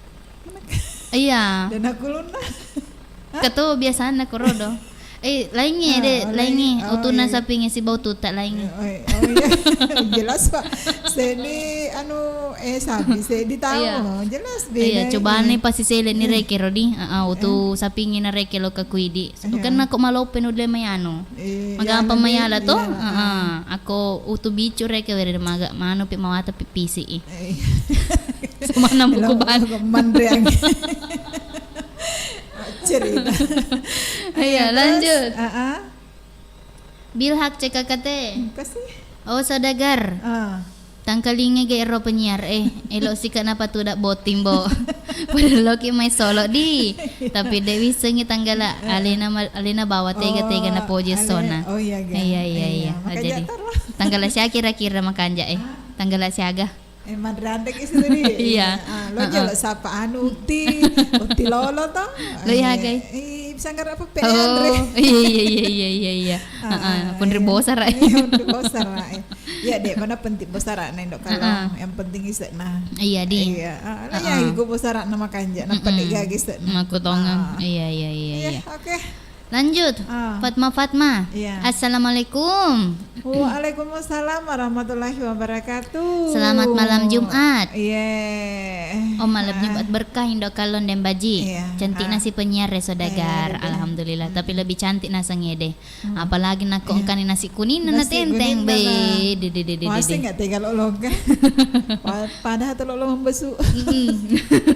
Iya. Dan aku luna. Ketu biasana ku rodo. Eh, laingnge, ah, deh, oh, laingnge. Lain. Oh, utuna iya. Sapingnge sibawa ututa laingnge. Oh, iya. Oh, iya. Jelas, Pak. Seddi, anu, eh, sapi, seddi tahu. Iya. Jelas beda. Iya, cobani pasti sele ni reke rodi. Heeh, utu sapingnge na reke lo ke kuidi. Iya. Kan nako malope nulle mai anu. Eh, magampang iya, mayala to? Iya, heeh. Ako utu bicu reke were maga manu pi mawata pi pisi i. Eh. Semana buku ban. Manreang. Cerita. Iya, terus, lanjut. Heeh. Bilhak C K K T. Apa sih? Oh, saudagar. Ah. Tangkalinga ge ero penyiar, eh, elo sika napa tuda botting, Bo. Padahal loki mai solo di. Tapi de wissengi tanggala alena ma-, alena bawa tega-tega na poje sona. Oh, iya, iya. Iya, iya, iya. Iya, makanya jadi tanggala sia kira-kira makanja, eh. Ah. Tanggala siaga. Eh, manre anre ki situ di. Iya. Ah, lo jolo sapa anu uti, uti lolo to. Lo iya, gai. Eh, bisa ngarap apa, P R, oh, iya, iya, iya, iya, iya, iya. Ah, heeh, pun ri bosara. Iya, pun ri bosara, eh. Iya, dek, mana penting bosara na Indo Kalong. Heeh. Yang penting isek na. Iya, di. Iya, ah, lah, ya, iku bosara na makanja, nampak dek gagi isek na. Maku tongeng. Ah. Iya, iya, iya, iya. Oke. Lanjut. Ah. Fatma, Fatma. Iya. Assalamualaikum. Waalaikumsalam warahmatullahi wabarakatuh. Selamat malam Jumat. Iya. Oh, malam Jumat berkah Indo Kalong dan Baji. Iya. Cantik nasi penyiar ya, saudagar. Iya, betul. Alhamdulillah. Tapi lebih cantik nasengede. Hmm. Apalagi nako engkani nasi kuning na tenteng, be. De, de, de, de, de. Masih nggak tega lo loga. Pa-, padahal tuh lo membesu.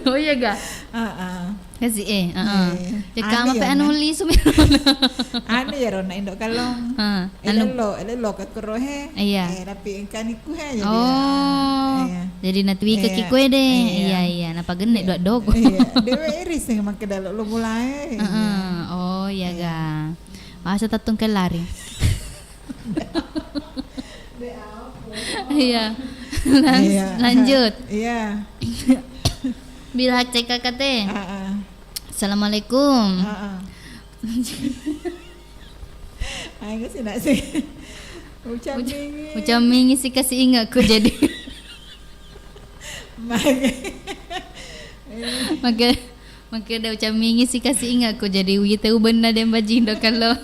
Oh iya ga? Ah, ah. Kasi, eh, heeh. Eh, cekka anu mape ya, anu lisu mi. Anu ya, rona Indo Kalong. Heeh. Eh, anu. Lelo, eh, lelo ke kuro he. Iya. Eh, tapi engkani ku he, jadi, oh, iya. Jadi natui ke kikue deh. Iya. Iya, iya. Napa genne dua dogo. Iya. Dewe iris yang makkeda lo, lo mulai. Heeh. Oh, iya ga. Masa tattung ke lari. Iya. Lanjut. Iya. Bila cek kakak teh. Heeh. Assalamualaikum. Heeh. Ayo sih, nak sih. Ucap mingi. Ucap mingi sih kasih ingat ku jadi. Mage. Mage. Makkeda ucap mingi sih kasih ingat ku jadi wita ubenna dan Baji Indo Kalong.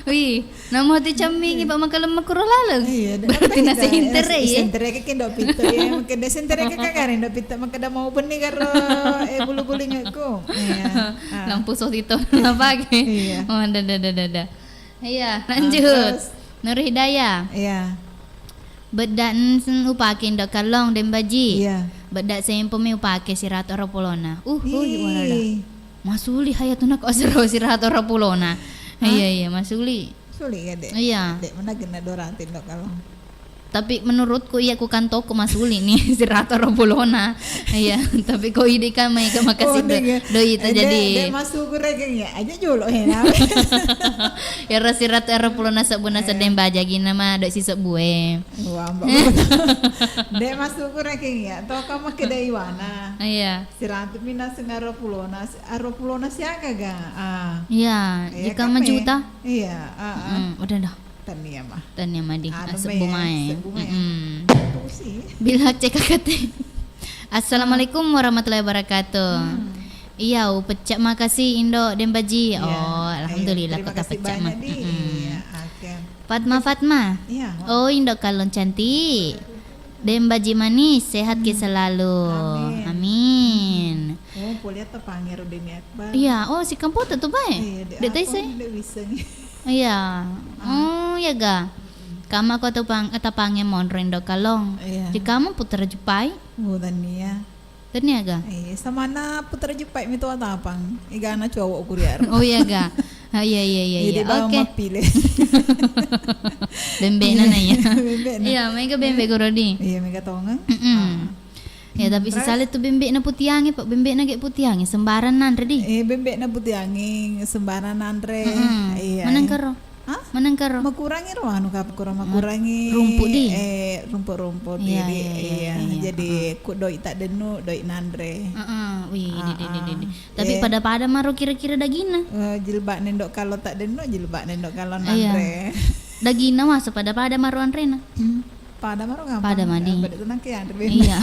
Wih, nama hati ucap mingi, Pak, maka lemah kuro laleng. Iya, berarti nasi intere ya. Intere ke kendo pito ya, makkeda sentere ke kagare ndo pito, makkeda mau benni karo, eh, bulu-bulu ingatku. Iya. Ah. Lampu sosito apa ke? Iya. Oh, dah, dah, dah, dah, dah. Iya, lanjut. Terus? Nur Hidayah. Iya. Bedda n-, upake Indo Kalong dan Baji. Iya. Bedda sempo mi upake siratu arapulona. Uh, uh, warada. Masuli hayatu nako asero siratu arapulona. Iya, iya, masuli. Suli ya, Dek? Iya. Dek, mana gena dorati Indo Kalong. Tapi menurutku iya ku kantokku masuli nih siratu arapulona. Iya, tapi ko idi kan mai ke makasih doi ta jadi. Dek, masuk ke regeng ya. Aja jolo he. Ya rasi ratu era pulo nasebbu naseddeng baja gina ma doi sisebbue. Wah, mbak. Dek masuk ke regeng ya. Toh kamu ke daiwana. Iya. Siratu mina sengaro pulona, aro pulona siaga ga? Ah. Iya, jika majuta. Iya, ah, ah. Udah dah. Tania mah. Tania mah di. Anu sebbu mae. Sebbu mae. Bila cek kakak teh. Assalamualaikum warahmatullahi wabarakatuh. Iya, u pecak makasih Indo dan Baji. Iya. Oh, alhamdulillah, terima kasih banyak, Di. Iya, oke. Fatma, Fatma. Iya. Oh, Indo Kalong cantik. Dan Baji manis, sehat ki selalu. Amin. Amin. Oh, kuliah tepangero Deni Akbar. Iya, oh, si kampo tuh bae. Iya, Dek Taise. Dek Wiseng. Iya. Oh, iya ga. Kama ko tapang, eh, tapange monro Indo Kalong. Iya. Di kamu putra Jepai? Oh, tania. Tania ga? Iya, samana putra Jepai mi tua tapang. Igana cowok kuriar. Oh, iya ga. Ah, iya, iya, iya, iya. Oke. Bembe na na ya. Bembe na. Iya, mega bembe gurodi. Iya, mega tongeng. Mm-mm. Ah. Ya, tapi sisale tu bembe'na putiange, Pak, bembe'na ge putiange, sembarang nanre di. Eh, bembe'na putiange, sembarang nanre. Mm-mm. Iya. Menengkaro. Hah? Menengkaro. Makurangi ro anu ka, kurang makurangi. Rumpu di. Eh, rumpu-rumpu di. Iya, iya, iya. Jadi ku doi tak denu, doi nanre. Heeh, wih, di, di, di, di. Tapi pada-pada maro kira-kira dagingna. Eh, jilbab nendo kalau tak denu, jilbab nendo kalau nanre. Dagingna masa pada-pada maro anrena. Hmm. Pada maro gampang. Pada madi. Pada tenang ke ya, Andre. Iya.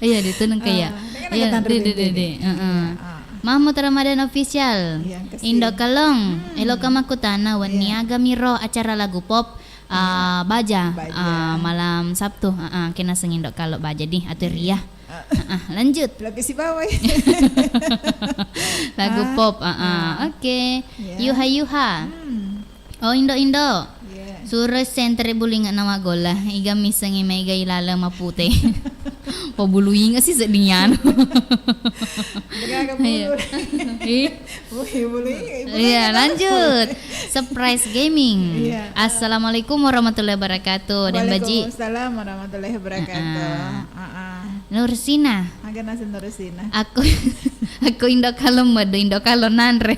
Iya, di tenang ke ya. Ah, iya, di, di, di. Heeh. Ah. Mahmud Ramadan Official. Iya, kasih. Indo Kalong, hmm, eloka makkutana, wenni, iya, aga miro acara lagu pop, ah, baja, baja, ah, malam Sabtu, ah, ah, kena seng Indo Kalong baja di, atau, iya, Ria. Ah. Ah, ah, lanjut. Lagu si bawai. Lagu, ah, pop, ah, ah, iya, oke. Iya. Yuha Yuha. Hmm. Oh, Indo, Indo. Iya. Suro sentre bulu inge' na maggolla. Iga missengngi maega ilaleng mapute. Pabulu inge' si sedding anu. Degaga bulu. Iya. Ih. Wih, bulu inge', bulu inge'. Iya, lanjut. Surprise Gaming. Iya. Assalamualaikum warahmatullahi wabarakatuh. Den Baji. Waalaikumsalam warahmatullahi wabarakatuh. Heeh. Heeh. Nursina. Aga naseng Nursina? Aku, aku Indo Kalong medo, Indo Kalong nanre.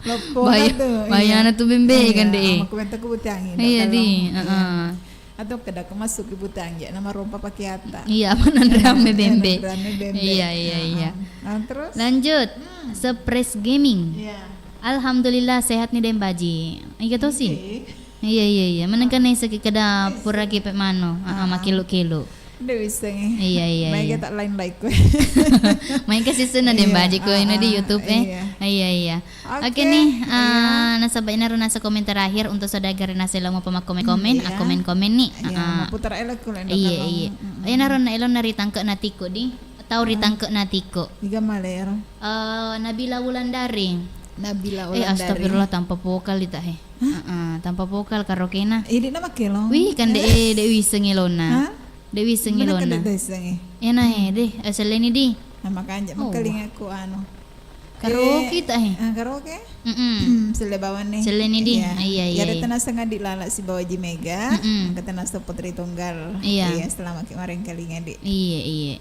Loppo. Bahaya, tu, bahayana, iya, tu bembe, iya, kan, deh. Ama komentar ku butangi, iya, di, heeh. Atau kedaka masuk ke butangi, nama rompa pakai ata. Iya, apa nanre ame bembe. Iya, nanre ame bembe. Iya, iya, iya. Heeh. Nah, terus? Lanjut. Hmm. Surprise Gaming. Iya. Alhamdulillah, sehat nih, Den Baji. Iga tosi? Oke. Iya, iya, iya. Menengka naiseki keda puraki pe mano. Ah, ah, makilu-kilu. Nde wissengngi. Iya, iya, iya. Maega tak lain like. Maega sisuna, Den Baji, ko ina di YouTube, eh. Iya. Iya, iya. Oke, oke nih, iya, ah, nasaba ina ro nasa komen terakhir untuk saudara nasa lo mau pemakomen-komen, hmm, iya, ah, komen-komen nih. Iya, ah, ah, mau putar elok kulo. Iya, iya. Mm-mm. Ina ro na elo na ritangke na tiko di, tau ritangke na tiko. Iga malero? Eh, Nabila Wulandari. Nabila Wulandari. Eh, astagfirullah, tanpa vokal ita, he. Hah? Heeh, tanpa vokal karaokena. Idi na makkelo. Wih, kan de, de wiseng elona. Hah? De wiseng elona. Mana kan de wiseng e? Ena e, de, eh, seleni di. Nah, makanja makkalingaku anu. Karaoke ta e? Ah, karaoke? Mm-mm. Selle bawang ni. Seleni di. Iya. Iya, iya, iya. Jadi tenaseng adi lala sibawa Ji Mega. Mm-mm. Engka tenaseng Putri Tunggal. Iya. Iya, selamat ki marengkalinga di. Iya, iya.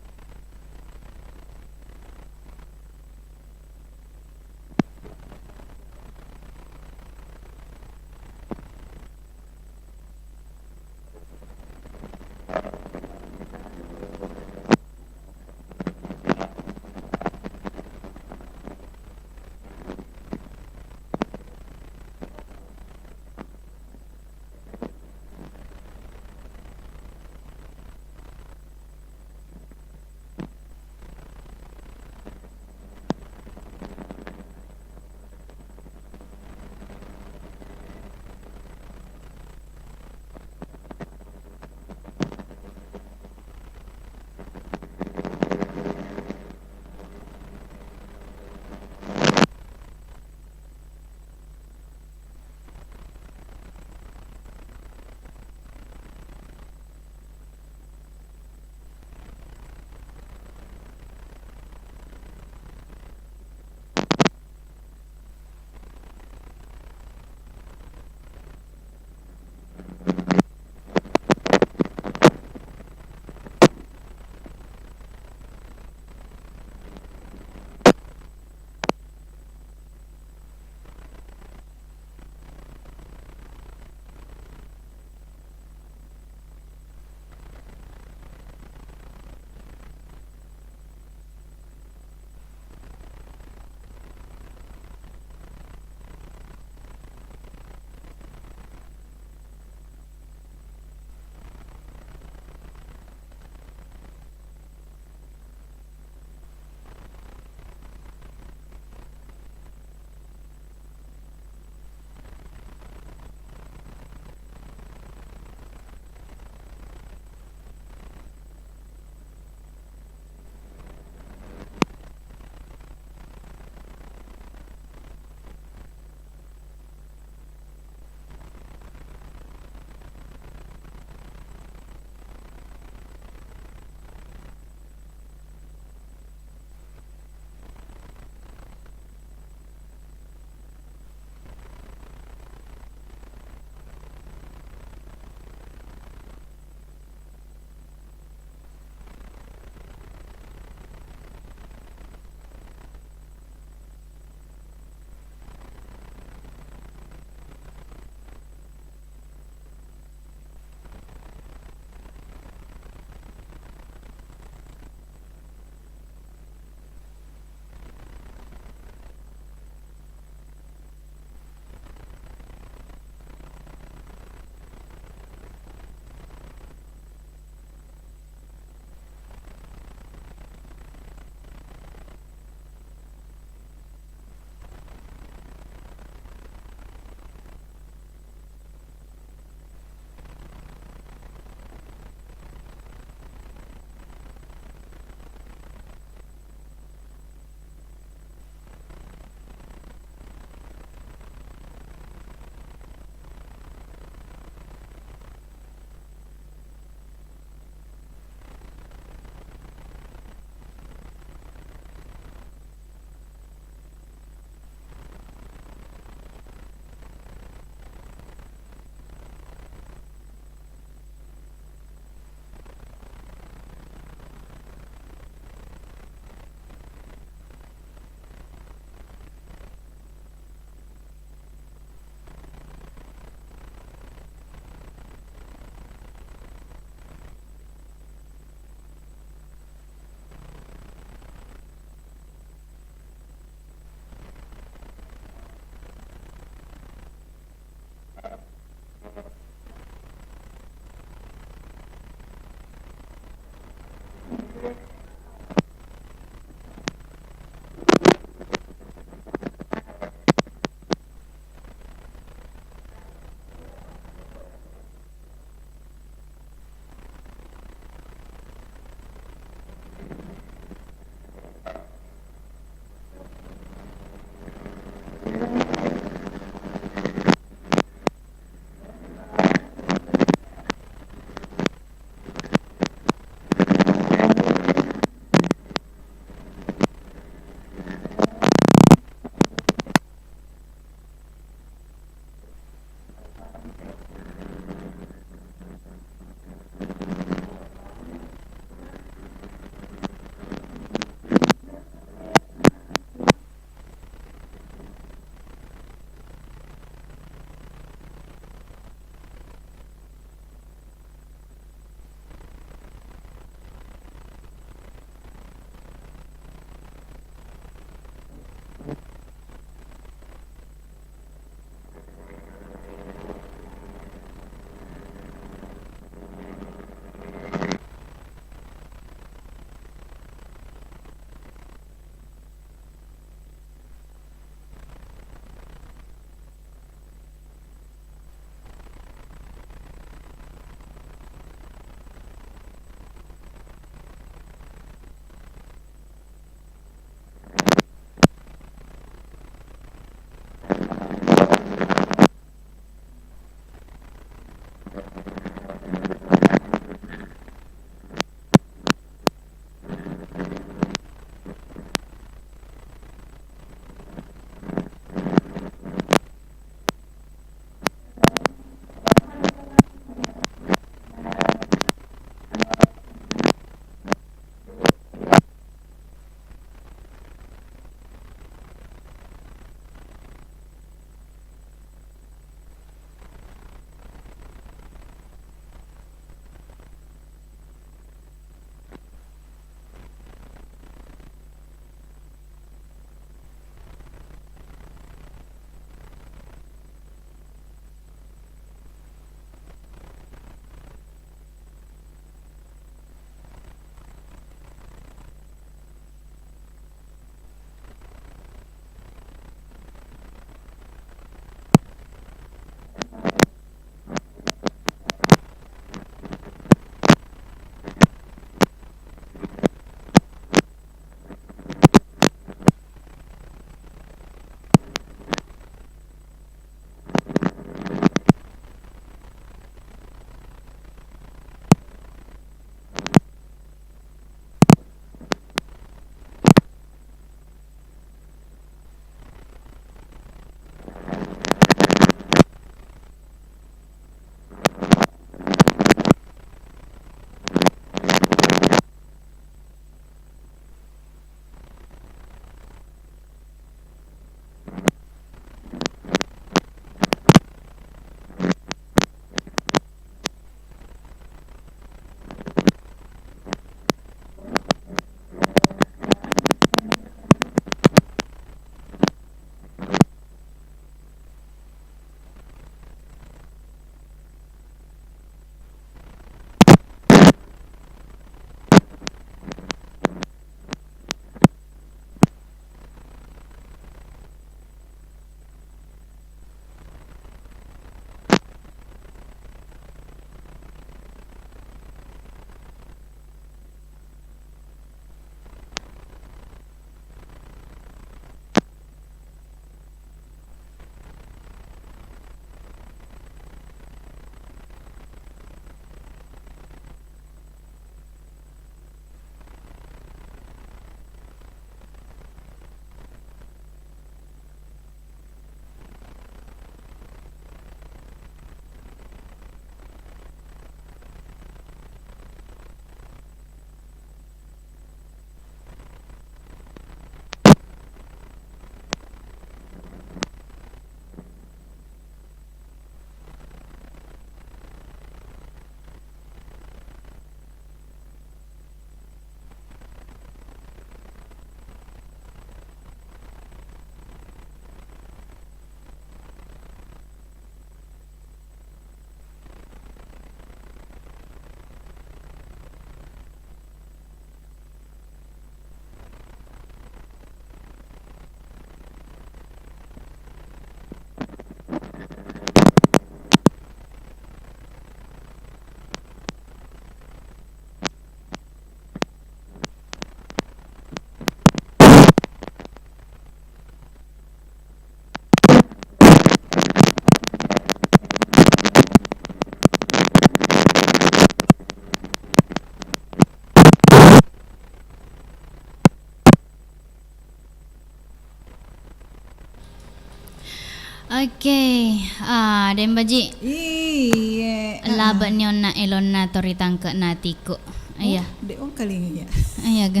Oke, ah, Deng Baji. Iye, ah. Labe'ni onna elonna to ritangke' natiku. Iya. Oh, de' ongkalinga iya. Iya ga.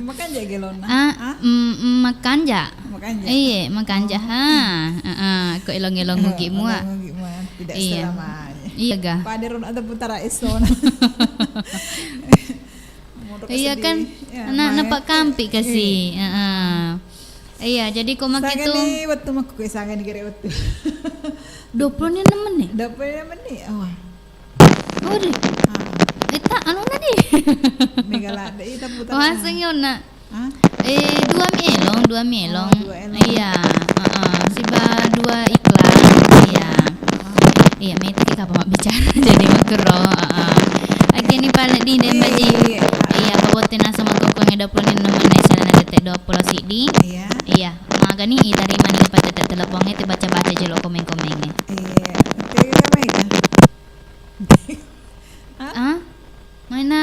Makanja' ga elonna? Ah, ah? Mm, mm, makanja'. Makanja'. Iye, makanja'. Oh. Ha, heeh, ko elong-elong ugi mua. Elong ugi mua. Tidak selamanya. Iya ga. Pada rona ada putara esona. Iya kan, na, napakampi kasi. Heeh. Iya, jadi ko makitu. Sagani wettu makku, sagani gere wettu. Dua puluh enam menit. Dua puluh enam menit. Oh. Oh, di. Ah. Eta, anu tadi. Mega ladde, ita putar. Wah, sengyo na. Hah? Eh, dua mi elong, dua mi elong. Oh, dua elong. Iya, heeh. Siba dua iklan. Iya. Iya, meti kapang mabbicara, jadi makkuro, heeh. Oke, ni pale di, Deng Baji. Iya, iya. Iya, pabotte naseng makkukkuangnge dua puluh enam menit, salana tette' dua puluh siddi. Iya. Iya, magani itarima ni patette' telepongnge, tibaca-baca jolo komen-komengnge. Iya, oke, kita baik, ya. Hah? Ah? Maina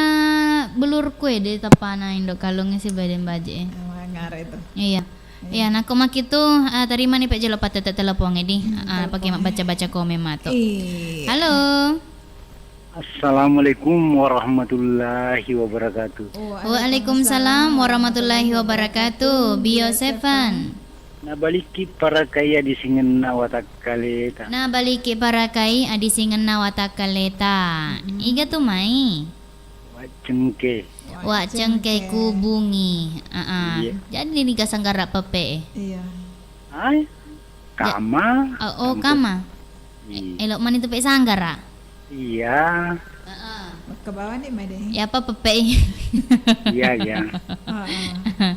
belurku e, de' tappana Indo' Kalongnge siba Deng Baji e. Ah, mangare tu. Iya. Iya. Iya, nako makitu, ah, tarimani pe jolo patette' telepongnge di. Hmm, ah, pake telepongnge. Mabbaca-baca komen matu. Iya. Halo. Assalamualaikum warahmatullahi wabarakatuh. Waalaikumsalam warahmatullahi wabarakatuh. Bio Seven. Nabalikki parakai adisingenna watakkaleta. Nabalikki parakai adisingenna watakkaleta. Mm-mm. Iga tu mai? Waccengke. Waccengke kubungi. Aa. Iya. Jadi niga sanggara pepe e? Iya. Ai, ja-, kama. Oh, oh, kama. Iya. E-, elo' mani tu pe sanggara. Iya. Heeh. Makkebawa ni made. Ya apa pepe? Iya, iya. Heeh.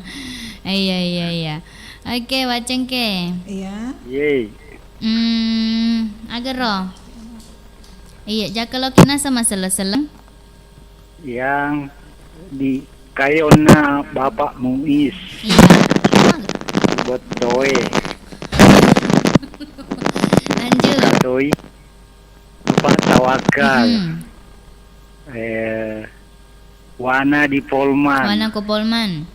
Iya, iya, iya. Oke, waccengke. Iya. Yeay. Hmm, agaro. Iya, jaka loki naseng maselleng-selleng. Yang di kayonna Bapak Muiz. Iya. Bottoe. Lanjut. Katoi. Bapak Tawakal. Mhm. Eh, Wana di Polman. Wana ko Polman.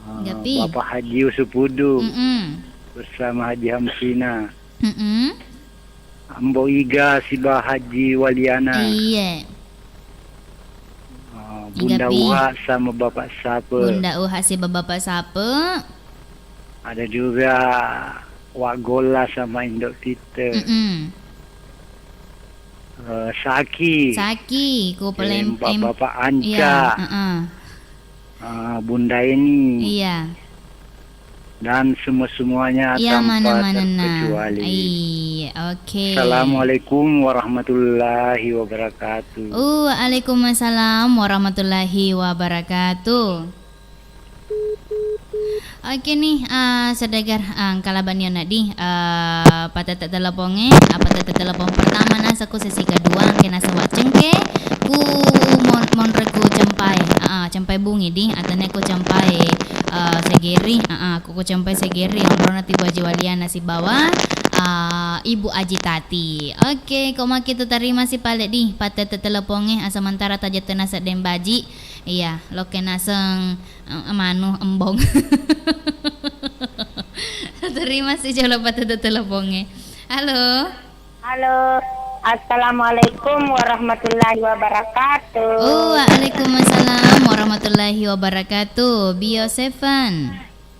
Ah, Gapi. Bapak Haji Yusuf Udu. Mm-mm. Bersama Haji Hamsina. Mm-mm. Ambo Iga siba Haji Waliana. Iye. Ah, Bunda Igapi. Uha sama Bapak Sape. Bunda Uha siba Bapak Sape. Ada juga Wak Golla sama Indo Tite. Mm-mm. Eh, Saki. Saki, ku pelem-, Bapak Anca. Iya, heeh. Eh, Bunda Eni. Iya. Dan semua-semuanya. Iya, tanpa mana-manenna terkecuali. Iya, oke. Assalamualaikum warahmatullahi wabarakatuh. Waalaikumsalam warahmatullahi wabarakatuh. Oke ni, ah, saudagar, ah, engka labe'ni onna di, ah, patette' telepongnge, ah, patette' telepong pertama naseng ko, sesi kedua engka naseng waccengke, ku mon-, monro ku Cempai, ah, Cempai Bungi di, atau ne ku Cempai, ah, Segeri, ah, ku, ku Cempai Segeri, onrona tu Ibu Aji Waliana sibawa, ah, Ibu Aji Tati. Oke, ko makitu tarima si pale di, patette' telepongnge, ah, sementara tajette' naseng Deng Baji, iya, lokke naseng Eh, manu, embong. Terima si jolo patette' telepongnge. Halo. Halo. Assalamualaikum warahmatullahi wabarakatuh. Oh, waalaikumsalam warahmatullahi wabarakatuh. Bio Seven.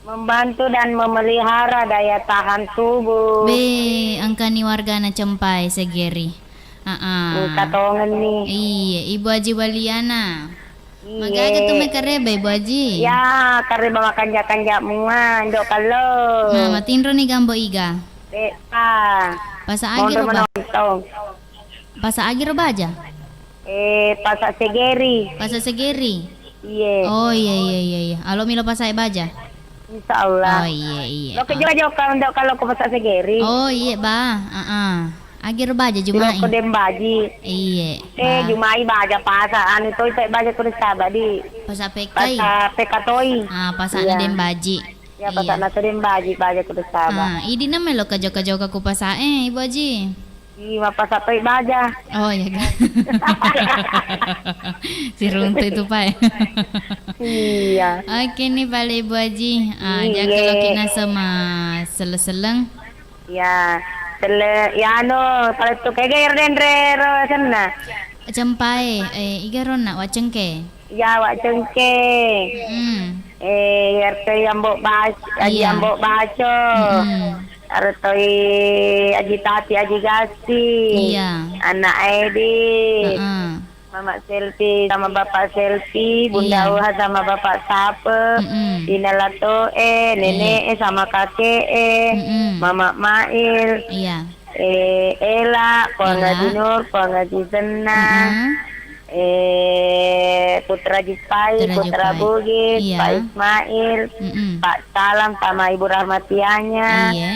Membantu dan memelihara daya tahan tubuh. Be, engkani wargana Cempai Segeri. Aa. Engka tongenni. Iye, Ibu Aji Waliana. Iye. Magaga tu makareba, Ibu Aji? Ya, kareba makanja-kanja mua, Indo Kallo. Nah, matinro ni Gambo Iga. De'pa. Pasa agi ro ba-, pasa agi ro baja? Eh, pasa Segeri. Pasa Segeri? Iye. Oh, iye, iye, iye, iye. Alo milo pasa e baja? Insya Allah. Oh, iye, iye. Loke joka-joka, Indo Kallo, ko pasa Segeri. Oh, iye, ba. Aa. Agi ro baja Jumai? Loko Dembaji. Iye, eh, ba. Jumai baja pasa, anu toi pe baja ko Saba di. Pasa Pekkai? Pasa Pekka toi. Ah, pasana Dembaji. Iya, pasana to Dembaji baja ko Saba. Ah, idi na melo ka joka-joka ku pasa e, Ibu Aji. Ih, mappasappoi baja. Oh, iya, ga. Siruntu itu, Pak. Iya. Oke nih, pale Ibu Aji. Ah, iya, jaka loki naseng ma selleng-selleng. Iya. Selle-, ya, anu, kalau tu kega iro denre ro senna. Cempae, eh, iga ronna, Waccengke. Jawa Cengkeng. Mm. Eh, R T Ambo Bas-, Aji Iya. Ambo Baco. Mm-mm. R T Aji Tati, Aji Gasi. Iya. Anak Edi. Heeh. Mama Selfie sama Bapak Selfie, Bunda Iya. Uha sama Bapak Sape, Mm-mm. Dina Latoe, Nene'e Iya. sama Kake'e, Mm-mm. Mama Mail. Iya. Eh, Ela, Puang Ela. Haji Nur, Puang Haji Senna, Heeh. eh, Putra Jipai, Putra Putra Jipai. Bugis, Iya. Pak Ismail, Mm-mm. Pak Salam sama Ibu Rahmatianya, Iya.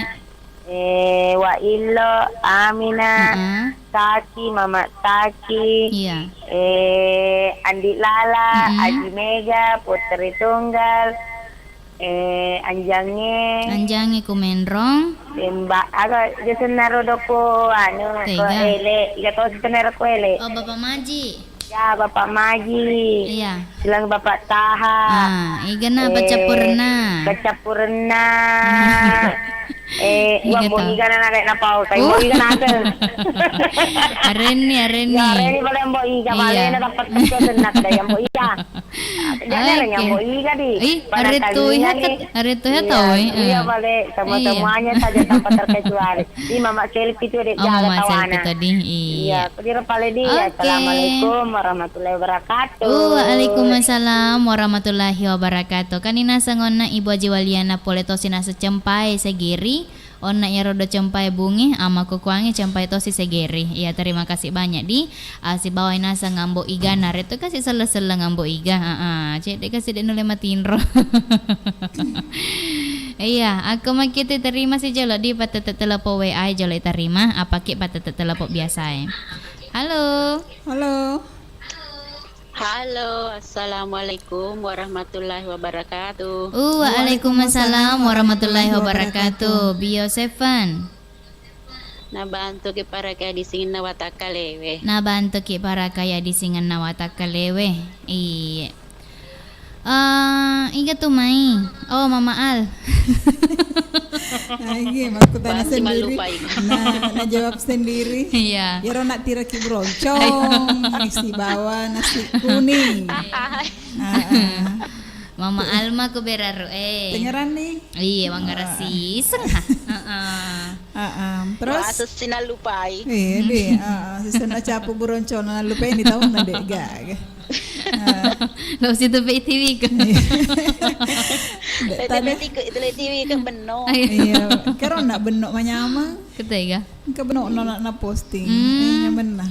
eh, Wa Illo, Amina, Heeh. Saki, Mama Saki, Iya. eh, Andi Lala, Mm-mm. Aji Mega, Putri Tunggal, Eh, Anjange. Anjange ku menrong. Lemba, aga, je senna ro doko, anu, ko Tega. Ele, iga to senna ro ko Ele. Oh, Bapak Maji. Ya, Bapak Maji. Iya. Bilang Bapak Taha. Ah, igana Eh, bacappurna. Bacappurna. Eh, Iga wa bo to. Iga na naga na pau, kai Uh. bo Iga na ada. Arenni, arenni. Ya, arenni pada Ambo Iga, Iya. bale na dapat kerja senna kada Ambo Iga. Jadi ada Oke. Ambo Iga di. Ih, Pada aretu kalinya iya nih. kat-, aretu iya Iya, tahu, eh. iya, Eh. bale, semua-semuanya Iya. saja tanpa terkecuali. Di Mama Selfie itu, Dek, Oh, jaga Mama Selfie tawana. tadi, iya. Iya, aku di Repale dia. Oke. Assalamualaikum warahmatullahi wabarakatuh. Waalaikumsalam warahmatullahi wabarakatuh. Kan inaseng onna Ibu Aji Waliana pole tosi naseng cempae segiri. Onna iyaro do cempae bungi, amma kukuangi cempae tosi segeri. Iya, terima kasih banyak di, ah, sibawai naseng Ambo Iga, naretu kasi selleng-selleng Ambo Iga. Ah, ah, cedde kasi de nulle matinro. Iya, aku makkitu terima si jolo di patete telepon W A jolo terima, apaki patete telepon biasa e. Halo. Halo. Halo, assalamualaikum warahmatullahi wabarakatuh. Uh, waalaikumsalam warahmatullahi wabarakatuh. Bio Seven. Nabantuki paraka disingenna watakkalewe. Nabantuki paraka ya disingenna watakkalewe. Iye. Eh, iga tu mai? Oh, Mama Al. Nah, iya, makkutana Pasti sendiri. Malupai. Nah, najawab sendiri. Iya. Iyaro nak tiraki broncong, sibawa nasi kuning. Ah, ah. Mama Alma ku beraru, eh. Dengeran nih. Iya, wangarasi iseng, ha. Heeh. Heeh. Terus? Wah, sesina lupai. Iya, deh. Heeh, sesina capu broncong, nah, lupai ini tahun, nah, deh, gak, gak. Lo situ P T V ke? Iya. Dek tadi. P T V ke, itu P T V ke benno. Ayo. Iya, karo nak benno manyamang. Ketega? Ke benno nona na posting. Hmm. Eh, nyaman nah.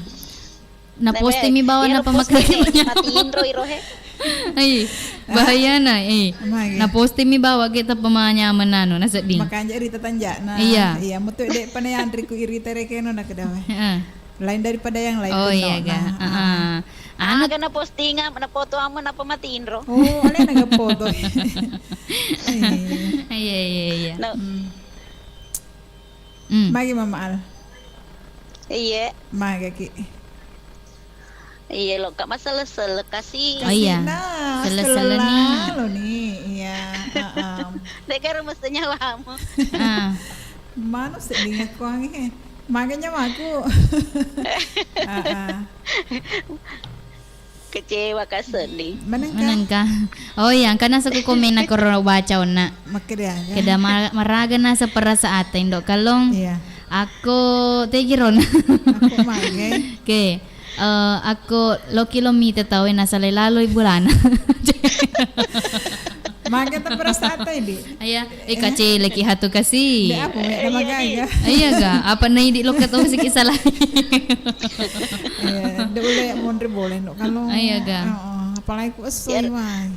Na posting mi bawa na pemakai manyamang. Mati inro iro he. Ai, bahaya na, eh. Mage. Na posting mi bawa kita pemanyamang anu, na sedih. Makanya rita tanja na. Iya. Iya, mutu dek pada yang riku iri terekeno na kedawe. Heeh. Lain daripada yang lain. Oh, iya, ga. Heeh. Anu aga na postingan, na foto amu napa mati inro. Oh, ale na foto. Iya. Iya, iya, iya. No. Hmm. Hmm. Magi Mama Al. Iya. Magi ki. Iya, lo ka masala-sala kasi. Oh, iya. Sela-sela ni. Selalu ni. Iya, heeh. Dek karo mesti nyawamu. Ah. Manu sedih aku ange. Makanya aku. Heeh. Kecewa ka sedih. Menengka. Menengka. Oh iya, engka naseng ku komen aku ro baca onna. Makkeda aga? Keda ma-, maraga naseng perasaan ata indo kalong. Iya. Aku tegi rona. Aku mage. Oke. Eh, aku loki lo mita tau e nasalai lalo i bulana. Mage ta perasaan ata idi. Iya, eh, kacele ki hatu kasi. Dek apa me nama gaga. Iya ga, apa na idi lokka tau siki salah. Iya, dek ulle monri boleh ndok kalau. Iya ga. Heeh, apalagi ku esso wai.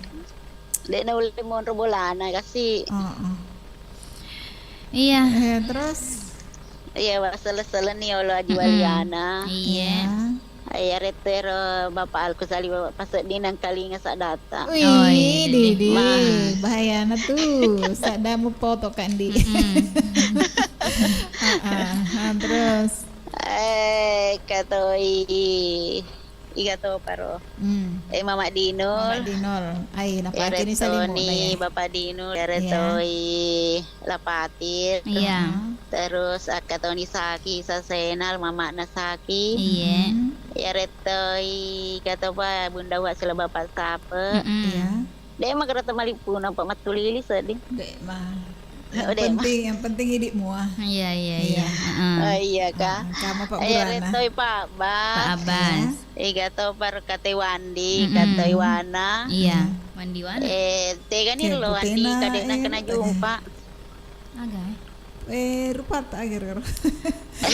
Dek na ulle monro bolana kasi. Heeh. Iya. Eh, terus? Iya, wa sele-sele ni olo Aji Waliana. Iya. Iya, retero Bapak Alku Sali Bapak pasedding nangkalinga saddata. Wih, oh, iya, Didi. Bahayana tu. Saddamu foto kan di. Heeh. Heeh, terus? Eh, katoi iga to paro. Hmm. Eh, Mama Dinul. Mama Dinul. Ai, napakeni salimu, Bapak Dinul, yaretoi Lapatir. Iya. Terus akka toni Saki, Sasenal, Mama na Saki. Iya. Hmm. Yaretoi iga to pa Bunda Wa sila Bapak Sape. Mm-mm. Iya. De' magarata malippuna, Pak, mattulili seddi. De' ma. Yang penting, yang penting idi mua. Iya, iya, iya. Heeh. Oh, iya, Kak. Kama Pak Burana. Retoi Pak Abbas. Pak Abbas. Iga to par kate Wandi, kate Iwana. Iya. Wandi Wana. Eh, tegani lo Wandi, kadena kena jumpa. Aga. Eh, rupata agar karo.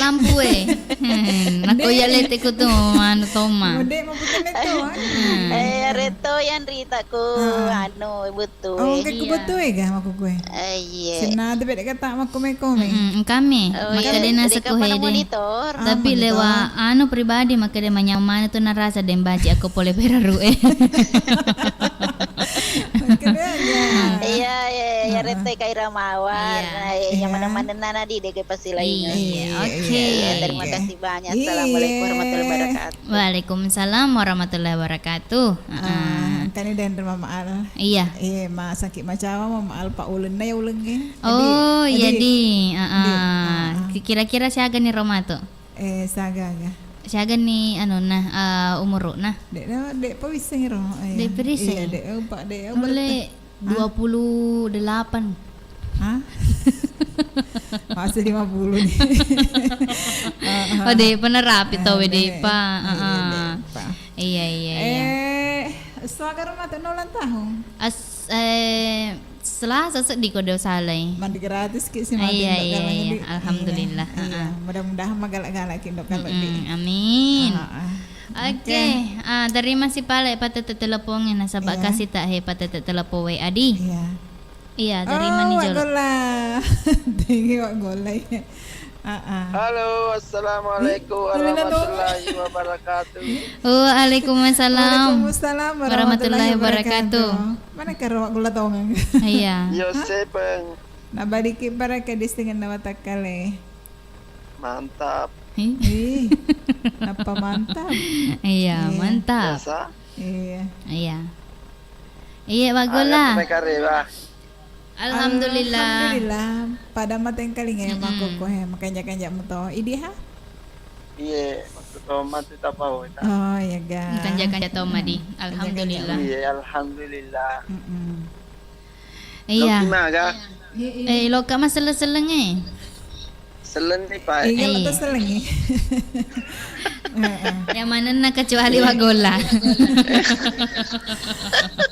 Lampu e. Nako iya lete ku tu anu Toma. Mode mau putar leto. Eh, reto yang rita ku anu butu. Oh, kayak ku butu e ga mako kue. Eh, iya. Sena tu beda kata mako meko me. Engkame. Makadena seko hede. Tapi lewa anu pribadi makade manyamana tu narasa dembaji aku pole peraru e. Iya, iya, iya, rete kai Ramawa. Iya. Nah, iya, yang mana-mana nana di dege pasti lainnya. Iya, oke. Iya, terima kasih banyak. Assalamualaikum warahmatullahi wabarakatuh. Waalaikumsalam warahmatullahi wabarakatuh. Heeh. Kan ini dan Mama Al. Iya. Iya, ma sakit macawa Mama Al Pak Ulen na ya Ulen e. Oh, iya di. Heeh. Kira-kira siaga nih Roma tuh? Eh, siaga aga. Siaga ni anunna, eh, umuru'na? Dek, dek pa wisseng ro. Eh, dek pa wisseng? Iya, dek, eh, upa, dek, eh, upa. Mulle dua puluh delapan. Hah? Masih lima puluh nih. Oh, dek pa narapi to we dek pa. Iya, iya, iya. Eh, siaga ro mate ulang tahun? As, eh, Selasa seddi ko de salai. Mandi gratis ki si mati. Iya, iya, iya. Alhamdulillah. Iya. Mudah-mudahan magala-gala ki dok kalau di. Amin. Oke, ah, terima si pale patete telepon nasaba kasi tak he patete telepon W A di. Iya. Iya, terima ni jolo. Gola. Tinggi wak gola ya. Halo, assalamualaikum warahmatullahi wabarakatuh. Waalaikumsalam. Waalaikumsalam warahmatullahi wabarakatuh. Mana karo gula tongeng? Iya. Yo sepeng. Nabariki baraka di setengah nawa takkale. Mantap. Ih, napa mantap? Iya, mantap. Biasa. Iya. Iya. Iya, bagola. Alhamdulillah. Alhamdulillah. Pada mateng kalinga ya makoko he, makanja-kanja muto. Idi ha? Iye, makko to mati tapau ta. Oh, iya ga. Kanja-kanja to madi. Alhamdulillah. Iye, alhamdulillah. Iya. Loki maga? Eh, loka ma selleng-selleng e. Selleng ni, Pak. Iya, mata sellengi. Yang manenna kecuali wagola.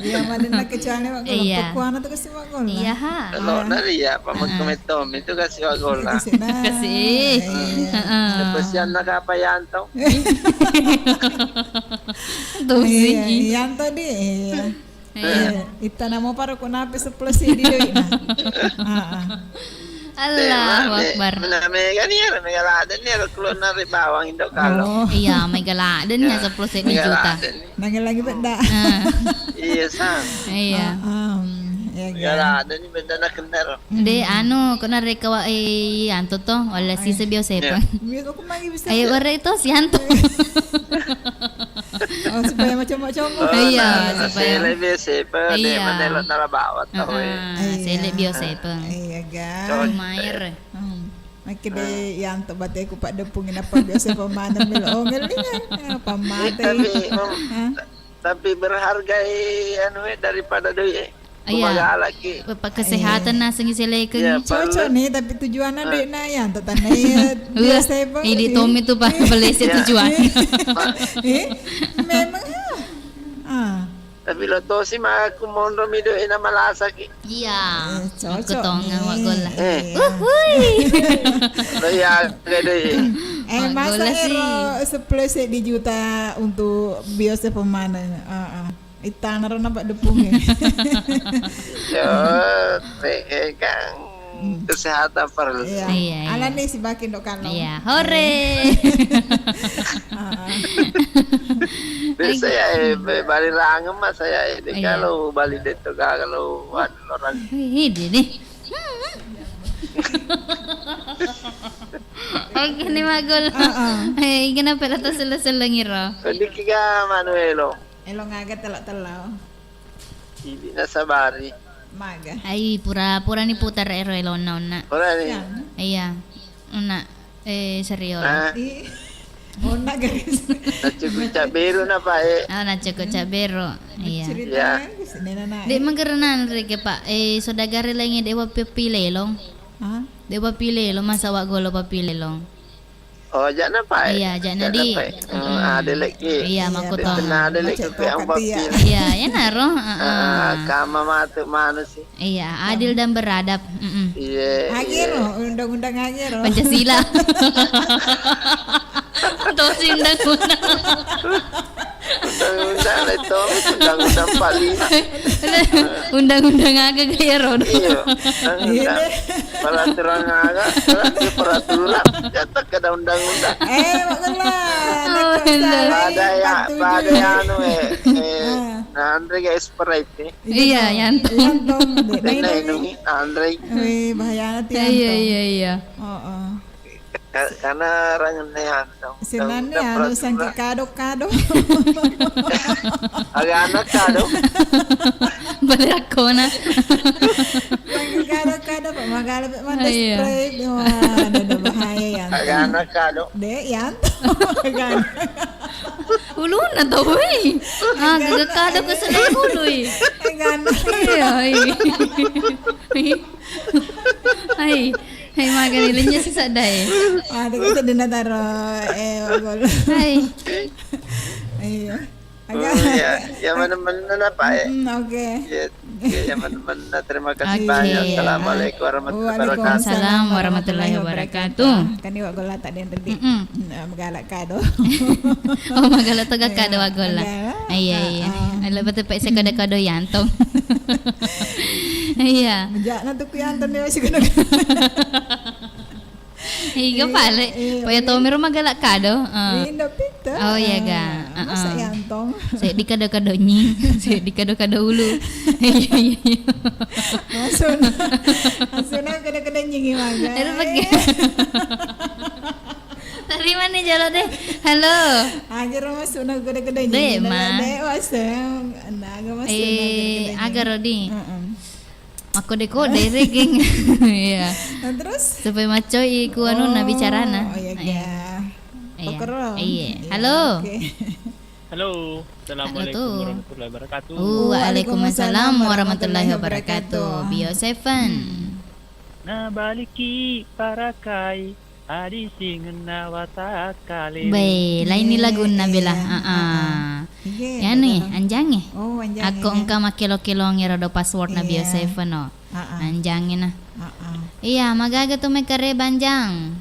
Iya, manenna kecuali wagola. Iya. Pokoknya tuh kasih wagola. Iya ha. Kalau nari ya, Pak Mekkemettom itu kasih wagola. Kasih. Heeh. Kepesian nak apa ya anto? Tuh sih. Iya, anto di. Iya. Iya. Ittana mo paro ko nape sepuluh seddi doi'na. Heeh. Allahu Akbar. Mega ni ya, mega ladde ni ya, kalau nari bawang indo kalau. Iya, mega ladde ni ya sepuluh seddi juta. Nangin lagi beda. Iya, sang. Iya. Mega ladde ni beda nak kenal. De anu, ko nare kawa, eh, anto to, wala si sebio sepa. Ayo, wara itu si anto. Oh, supaya macam-macam. Iya, supaya. Sele biasa pe, de manelo nala bawat tau e. Sele biasa pe. Iya ga. Mair. Makkede yang to bateku pak depung apa biasa pemana mil ongel ni kan. Pamate. Tapi berhargai anu e daripada doi e. Iya. Magalaki. Kesehatan nasengngi selekeng. Cocok nih, tapi tujuanna duit na ya, anto tanna iya. Biasa bang. Idi Tommy tuh pak belese tujuan. Eh, memang. Ah. Tapi lo tosi ma aku monro mi duit na malasaki. Iya. Cocok tonga wagola. Eh. Uhui. Lo ya gede. Eh, masa ero sepuluh seddi juta untuk biasa pemana. Heeh. Ittana ro napa depungnge. Yo, kan kesehatan perlu. Iya. Alani si bakin dok kalau. Iya, hore. Biasa ya, eh, bali langem mas saya ini kalau bali deto kalau wan orang. Ini nih. Oke ni magol. Heeh. Eh, kenapa la tasella-sellengi ro? Sedikit ga Manuelo. Elo ngaga telo-telo. Idi nasabari. Maga. Ai, pura-pura ni putar ero elonna onna. Pura ni. Iya. Iya. Onna, eh, serius. Ah. Ih. Onna, guys. Naccuku cabberu na, Pak, eh. Oh, naccuku cabberu. Iya. Cerita, iya. Guys, nena na, de' eh. Magerenan reke, Pak. Eh, saudagare laingnge de' wappi lelong. Hah? De' wappi lelong, masa wa golo pappi lelong. Oh, ja'na, Pak, eh? Iya, ja'na, ja'na di. Pak, eh. Hmm, hmm. Adelekki. Iya, iya, makkuto. Tenna adelekki, macet ku yang tokat, iya. Pappi. Iya, iya naro. Heeh. Ah, kama matu manusi. Iya, adil dan beradab. Mm-mm. Iya, agero, iya. Undang-undang agero. Pancasila. Tosi undang-undang. Undang-undang le to, undang-undang paling. Undang-undang aga gaya rodo. Iya, undang-undang. Iya. Peraturan aga, peraturan, peraturan. Jatuh ke undang-undang. Eh, Mak Gula, oh, pada ya, pada ya, anu, eh, eh, ah. Nah, Andre kayak Sprite, eh. Iya, iya, Yanto. Yanto, Yanto. Dena ini, Andre. Wih, bahaya hati, iya, Yanto. Iya, iya. Oh, oh. Ka-, karena orangnya Yanto. Senanne, udah, anu, udah sangke kado-kado. Aga anak kado. Balik aku, nah. Sangke kado-kado, Pak. Magala, Pak, mana, iya. Sprite. Wah, ada, ada bahaya, Yanto. Aga anak kado. Dek, Yanto. Aga anak. Ulunna to, woi. Ah, gaga kado ke sedai ului. Iya, iya. Hai. Hai, magani lenya sisa dai. Ah, tadi sedina taro, eh, gol. Hai. Iya. Oh, iya. Ya, mana-mana, Pak, eh. Hmm, oke. Iya. Oke, ya, mana-mana. Terima kasih banyak. Oke. Assalamualaikum warahmatullahi wabarakatuh. Waalaikumsalam warahmatullahi wabarakatuh. Kan iwa gola tak den tadi. Mm-mm. Nah, magala kado. Oh, magala toga kado wa gola. Iya, magala. Ah, iya, iya. Ah, ah. Lebih tepat saya kado-kado Yanto. Iya. Mejak na tuku Yanto ni masih kado. Iga pale, eh, eh, paya tomiro magala kado. Eh. Indo pita. Oh, iya ga. Ah, masa Yanto? Seddi kado-kado nying, seddi kado-kado ulu. Iya, iya, iya. Masuna, masuna kado-kado nying maga. Terima nih jalo deh. Halo. Agero masuna kado-kado nying. Dek, ma. Dek, maseng. Naga masuna kado-kado nying. Eh, agaro di. Heeh. Makkode-kode regeng. Iya. Nah, terus? Supaya maccoi ku anunna, bicarana. Oh, iya, iya. Iya. Iya. Halo. Oke. Halo. Assalamualaikum warahmatullahi wabarakatuh. Waalaikumsalam warahmatullahi wabarakatuh. Bio Seven. Hmm. Nabaliki parakai. Adisingenna watakkale. Be, lainni lagunna bela. Iya, heeh. Heeh. Iya, anu, betul. Anjangnge. Oh, anjangnge, akko iya. Engka makkelo-kelongnge rodo passwordna Bio Seven, oh. Heeh. Anjangnge na. Heeh. Iya, magaga tu mai kareba, Anjang?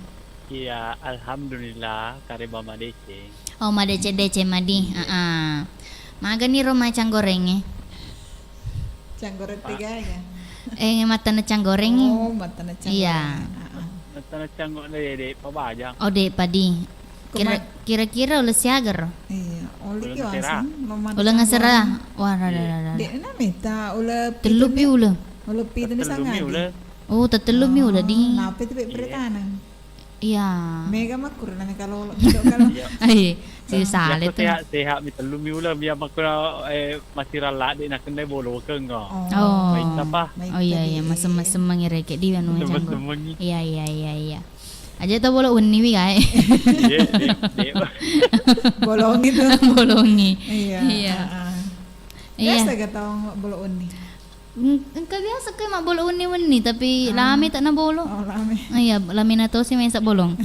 Iya, alhamdulillah, kareba madeceng. Oh, madeceng-deceng madi. Iya. Heeh. Magani ro mai canggorengnge? Canggoreng tiga ya? Eh, mattana canggoreng. Oh, mattana canggoreng. Iya. Heeh. Mattana canggoreng de', de' pabajang. Oh, de' padi. Kira-, kira-kira uleng siaga ro? Iya, uleng kiwaseng. Uleng ngasera. Wah, rada, rada. De' na mita uleng tellu pi uleng. Uleng pi tadi sangat. Oh, tettellu mi uleng di. Nape tu pe beritana? Iya. Mega makkuro nami kalolo, indo kalolo. Iya. Ai, si sale tu. Sehat, sehat mi tellu mi uleng, biar makkuro, eh, masirang ladde' nakennai bolokeng, oh. Oh. Baik apa? Oh, iya, iya, masem-masem mangireke di anu canggo. Iya, iya, iya, iya. Aja tau bolo wenni wi gae. Iya, de', de'. Bolongi tu. Bolongi. Iya. Iya. Heeh. Iya. Biasa ga tau bolo wenni? Eng-, engka biasa ke mabbolo wenni-wenni, tapi lame tak nabolo. Oh, lame. Iya, lame na tosi mesa bolong.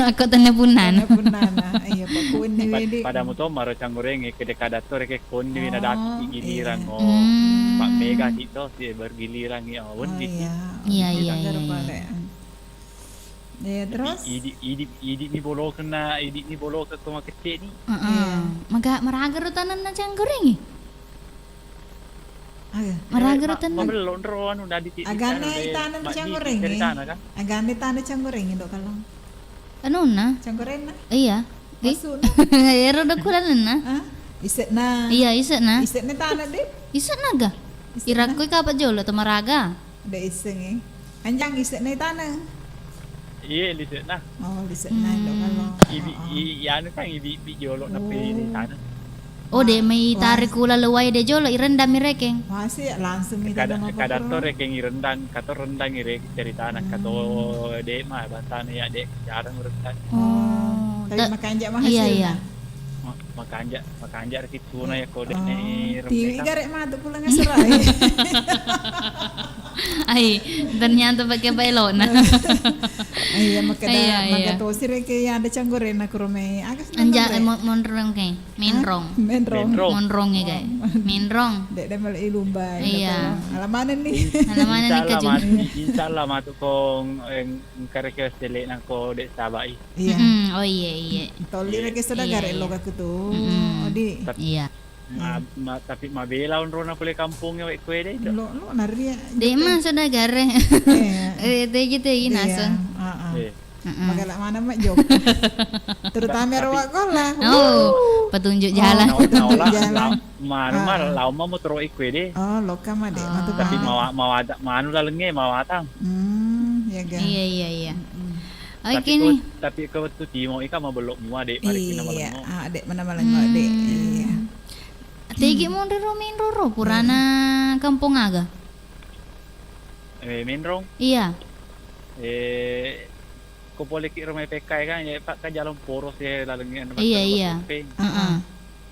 Akko tenna punnana. Tenna punnana. Iya, pakku wenni wedi. Pada muto maro canggoreng, kede kada to reke konni na daki gilirang, oh. Hmm. Pak mega hito, si bergilirang, ya, wenni. Oh, iya. Iya, iya, iya, iya. Iya, terus? Idi, idi, idi mi bolokeng na, idi mi bolokeng ko makecce ni. Heeh. Iya. Maga-, maraga ro tanenna canggoreng? Aga. Maraga ro taneng. Mabello ro anu dadi ti-, agana anu de-, itana ma-, canggoreng, di-, di-, eh? Tana, kan? Agana itana canggoreng, do kalau. Anunna? Canggorenna? Iya. Di? Masuna. Ero do kulanenna. Hah? Isekna. Iya, isekna. Isekna tana de? Isekna ga? Isekna. Irakko kapa jolo to maraga. De iseng, eh. Anjang ise'na taneng. Iye, lise'na. Oh, lise'na, hmm, lo kalo. Ibi-, oh, oh, i-, i-, anu kan ibi-, ibi jolo nappa ini taneng. Oh, de' mai tarik ulala wai de' jolo, irendam mi rekeng. Masih langsung mi kada, taneng apa kada to rekeng irendam, kato rendam ire ceritana, kato de' ma, bangsana ya de' jarang rendam. Oh, tapi makanja' mah hasilna. Iya, iya. Ma-, makanja', makanja' reki tuna ya ko de' ni. Tiwi gare' matu puleng aserai. Ai, ternyata pakai bailona. Iya, makada, iya, iya, maka tosi reke ya ada canggorenna kuromai. Aga sih anja, namanya? Mo-, monrong ke, menrong. Hah? Menrong. Menrong. Monrong ya, kayak. Oh. Menrong. Dek, dek malah ilumba, iya, kata. Alamanen nih. Alamanen nih, insya Allah, kajun. Mat-, insya Allah matu kong, eh, engkare ke selek nang ko dek sabai. Iya. Mm-mm. Oh, iya, iya. Tolli reke sudah gare' lo kaku tu. Mm-mm. Odi. Iya. Ma-, ma-, tapi mabela onrona pole kampongnge wae kue de', Cok. Lo, lo, nari ya. De' ma saudagare. Iya. Eh, tegi, tegi naseng. Iya, heeh. Iya. Heeh. Magala mana ma Joko. Terutama ro wagolla. Oh, petunjuk jalan. Petunjuk jalan. Manu ma lao ma motoro' kue de'. Oh, loka ma de'. Matu tapi mawa-, mawata manu lalengnge mawatang. Hmm, ya ga. Iya, iya, iya. Mm-mm. Oke nih. Tapi ko wettu timo ika mabello mua de', mari ki namalengo. Iya, ah, de' mana malengo de'. Hmm. Iya. Tegi monri ro menrong ro, purana kampong aga? Eh, menrong? Iya. Eh, ko pole ki ro mai P K kan, ya, Pak, kan jalan poros ya, lalengnge anu. Iya, iya. Heeh.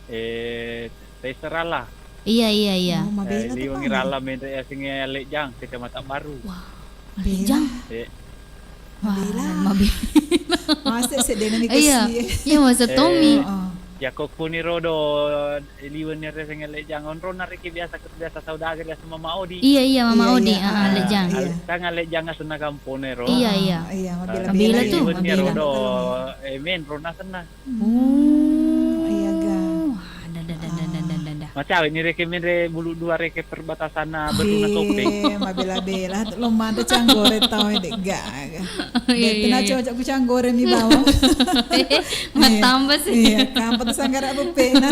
Eh, Teseralla. Iya, iya, iya. Oh, mabela tu, liwengi Pak. Ralla menre asengnge Allejang, Kecamatan Baru. Wah, Allejang. Eh. Wah, mabela. Masa sedena mi kasi. Iya, masa Tommy. Heeh. Yako kuni rodo liwenni asengnge Allejang. Onrona riki biasa, biasa saudagar, biasa Mama Odi. Iya, iya, Mama Odi. Iya, iya. Ah, Allejang. Iya. Kan Allejang asenna kampone ro. Iya, iya. Ah, iya, mabela-bela tu, liwenni mabela. Rodo, eh, menrong asenna. Oh, iya ga. Ada, ada, ada. Macawe ni reke menre bulu dua reke perbatasanna Beruna Topeng. Mabela-bela lo manre canggore tau de' ga. Iya, iya, iya. Tena cocok ku canggore mi bawang. Matamba sih. Iya, kampa tu sanggara pepena.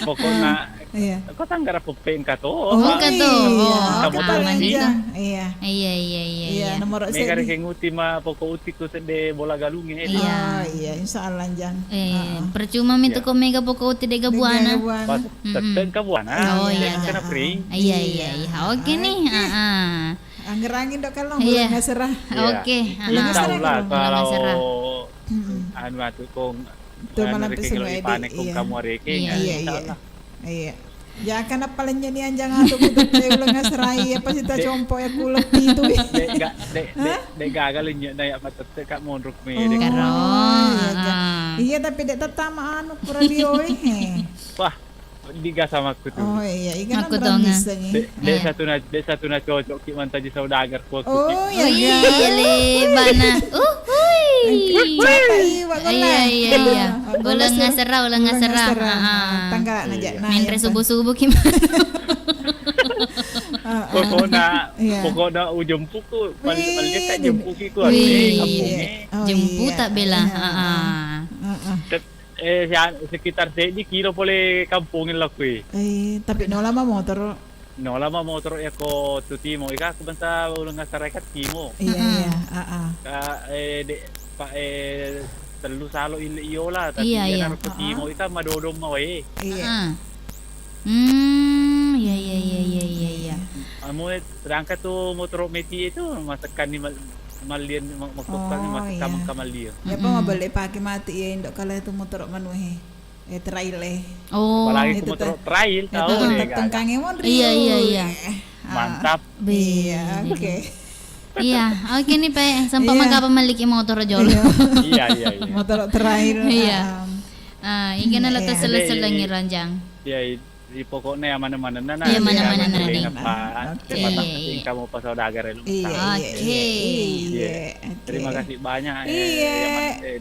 Pokokna Iya. Ko sanggara peppe engka to. Oh, engka to. Iya. Oh, engka motor sih. Iya. Iya, iya, iya, iya. Nomor mega reke nguti ma poko uti ku sedde bola galungnge. Iya. Oh, iya, insya Allah, Jang. Eh, percuma mi tu ko mega poko uti de' ga buana. Pas tette engka buana. Oh, iya, kena free. Iya, iya, iya. Oke nih. Heeh. Angerangin dok kalau bulan ngasera. Oke. Insya Allah kalau anu atu kong Tuh, anu, malam reke pesung ngelo edit, ipane kong iya. Kamu areke, iya, iya, insya Allah. Iya. Jaka napalennye ni anjang atu kutu pe uleng asrai, apa sita compo ya kuleppi tu. De' ga, de', de', de' gaga lenyek na ya matette ka monruk mi. Oh, iya, iya, tapi de' tattama anu ku radio e. Wah, digasa makku tu. Oh iya, iga makku tonga. De', de' satu na, de' satu na cocok ki mantaji saudagar ku aku ki. Oh iya, iya, lebana. Uhui. Iya, iya, iya. Uleng ngasera, uleng ngasera. Heeh. Tangga aja. Menre subuh-subuh ki. Pokokna, pokokna ujempuku, paling, paling dekat jempuki ku. Wih. Jempu tak bela. Heeh. Eh, sekitar seddi kilo pole kampongnge lakkue. Eh, tapi nola ma motoro. Nola ma motoro ya ko tu timo. Ika aku bangsa uleng asara ka timo. Iya, iya, heeh. Ka, eh, de', pa, eh, tellu salo ile iola, tapi iya, iya. Ko timo ika madodong ma wae. Iya. Heeh. Hmm, iya, iya, iya. Amo, sedangkan tu motoro meti itu masekkan ni mal-, Mallian ma-, makkokkangngi. Oh, masukka iya. Mengka mallian. Yapa mabelle pake mati iya indo kala itu motoro manuhe. Eh, trail e. Oh. Apalagi itu ku motoro trail, tahu deh, tengkange monri. Iya, iya, iya. Mantap. Iya, oke. Iya, oke nih, Pak. Sempat mengkapa maliki motoro jolo. Iya, iya, iya. Motoro trail. Iya. Ah, ingkana lo sele-selengi ranjang. Iya, iya. Jadi pokoknya ya mana-mana nah. Iya, mana-mana nah. Oke. Terima kasih kamu pas saudagar ya. Iya, iya, iya. Terima kasih banyak. Iya.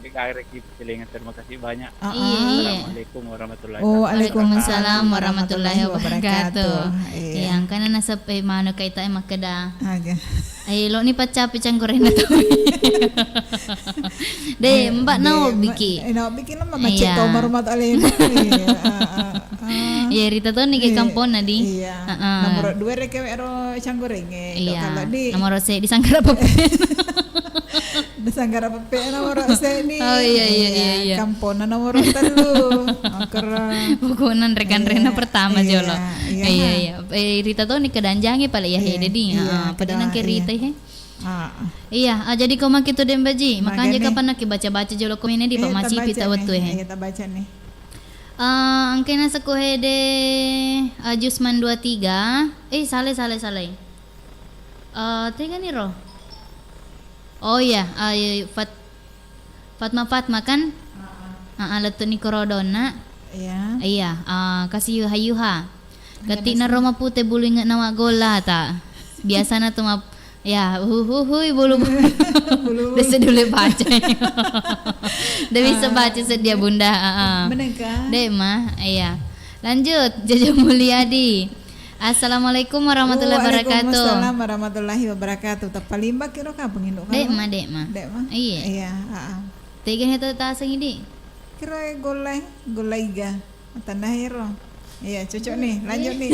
Di Kak Reki Pilingan, terima kasih banyak. Iya, iya. Assalamualaikum warahmatullahi wabarakatuh. Waalaikumsalam warahmatullahi wabarakatuh. Iya, angkana nasab e manu kaita e makkeda. Aga. Ayo, lo ni paccapi canggorenna tau. De', mbak nau biki. Eh, nau biki nama macet tau marumah tak lena. Iya, ah, ah, ah. Iya, Rita Toni ke kamponna di. Iya. Heeh. Nomor dua reke wero Canggorengnge. Iya. Kalau di nomor seddi Sanggara Peppe. Di Sanggara Peppe nomor seddi. Oh, iya, iya, iya, iya. Kamponna nomor tellu. Oker. Pokoknya rekan Rena pertama jolo. Iya, iya. Eh, Rita Toni kedanjangi pale ya hede di. Heeh, pada nangke Rita he. Ah. Iya, ah, jadi ko maki tu Dembaji, makanya kapan naki baca-baca jolo komennya di Pak Masipi ta wettu he. Iya, ta baca nih. Eh, engkena seko hede, eh, Jusman dua tiga. Eh, salah, salah, salah. Eh, tega nih, Ro? Oh iya, eh, Fat-, Fatma, Fatma kan? Heeh, lettu ni korodonna. Iya. Iya, eh, kasi yuha-yuha. Gatti na ro mapute bulu inge nawa gola ta. Biasana tu map-, ya, uhuhui bulu. Bulu. Dese dulu baca. Nda bisa baca sedia Bunda. Heeh. Bener kan? Dek mah, iya. Lanjut, Jaja Mulyadi. Assalamualaikum warahmatullahi wabarakatuh. Waalaikumsalam warahmatullahi wabarakatuh. Tappa limba kiro kapang indo. Dek mah, dek mah. Dek mah? Iya. Iya, heeh. Tega heto taseng idi? Kira gola, gola iga. Tanda hero. Iya, cocok nih. Lanjut nih.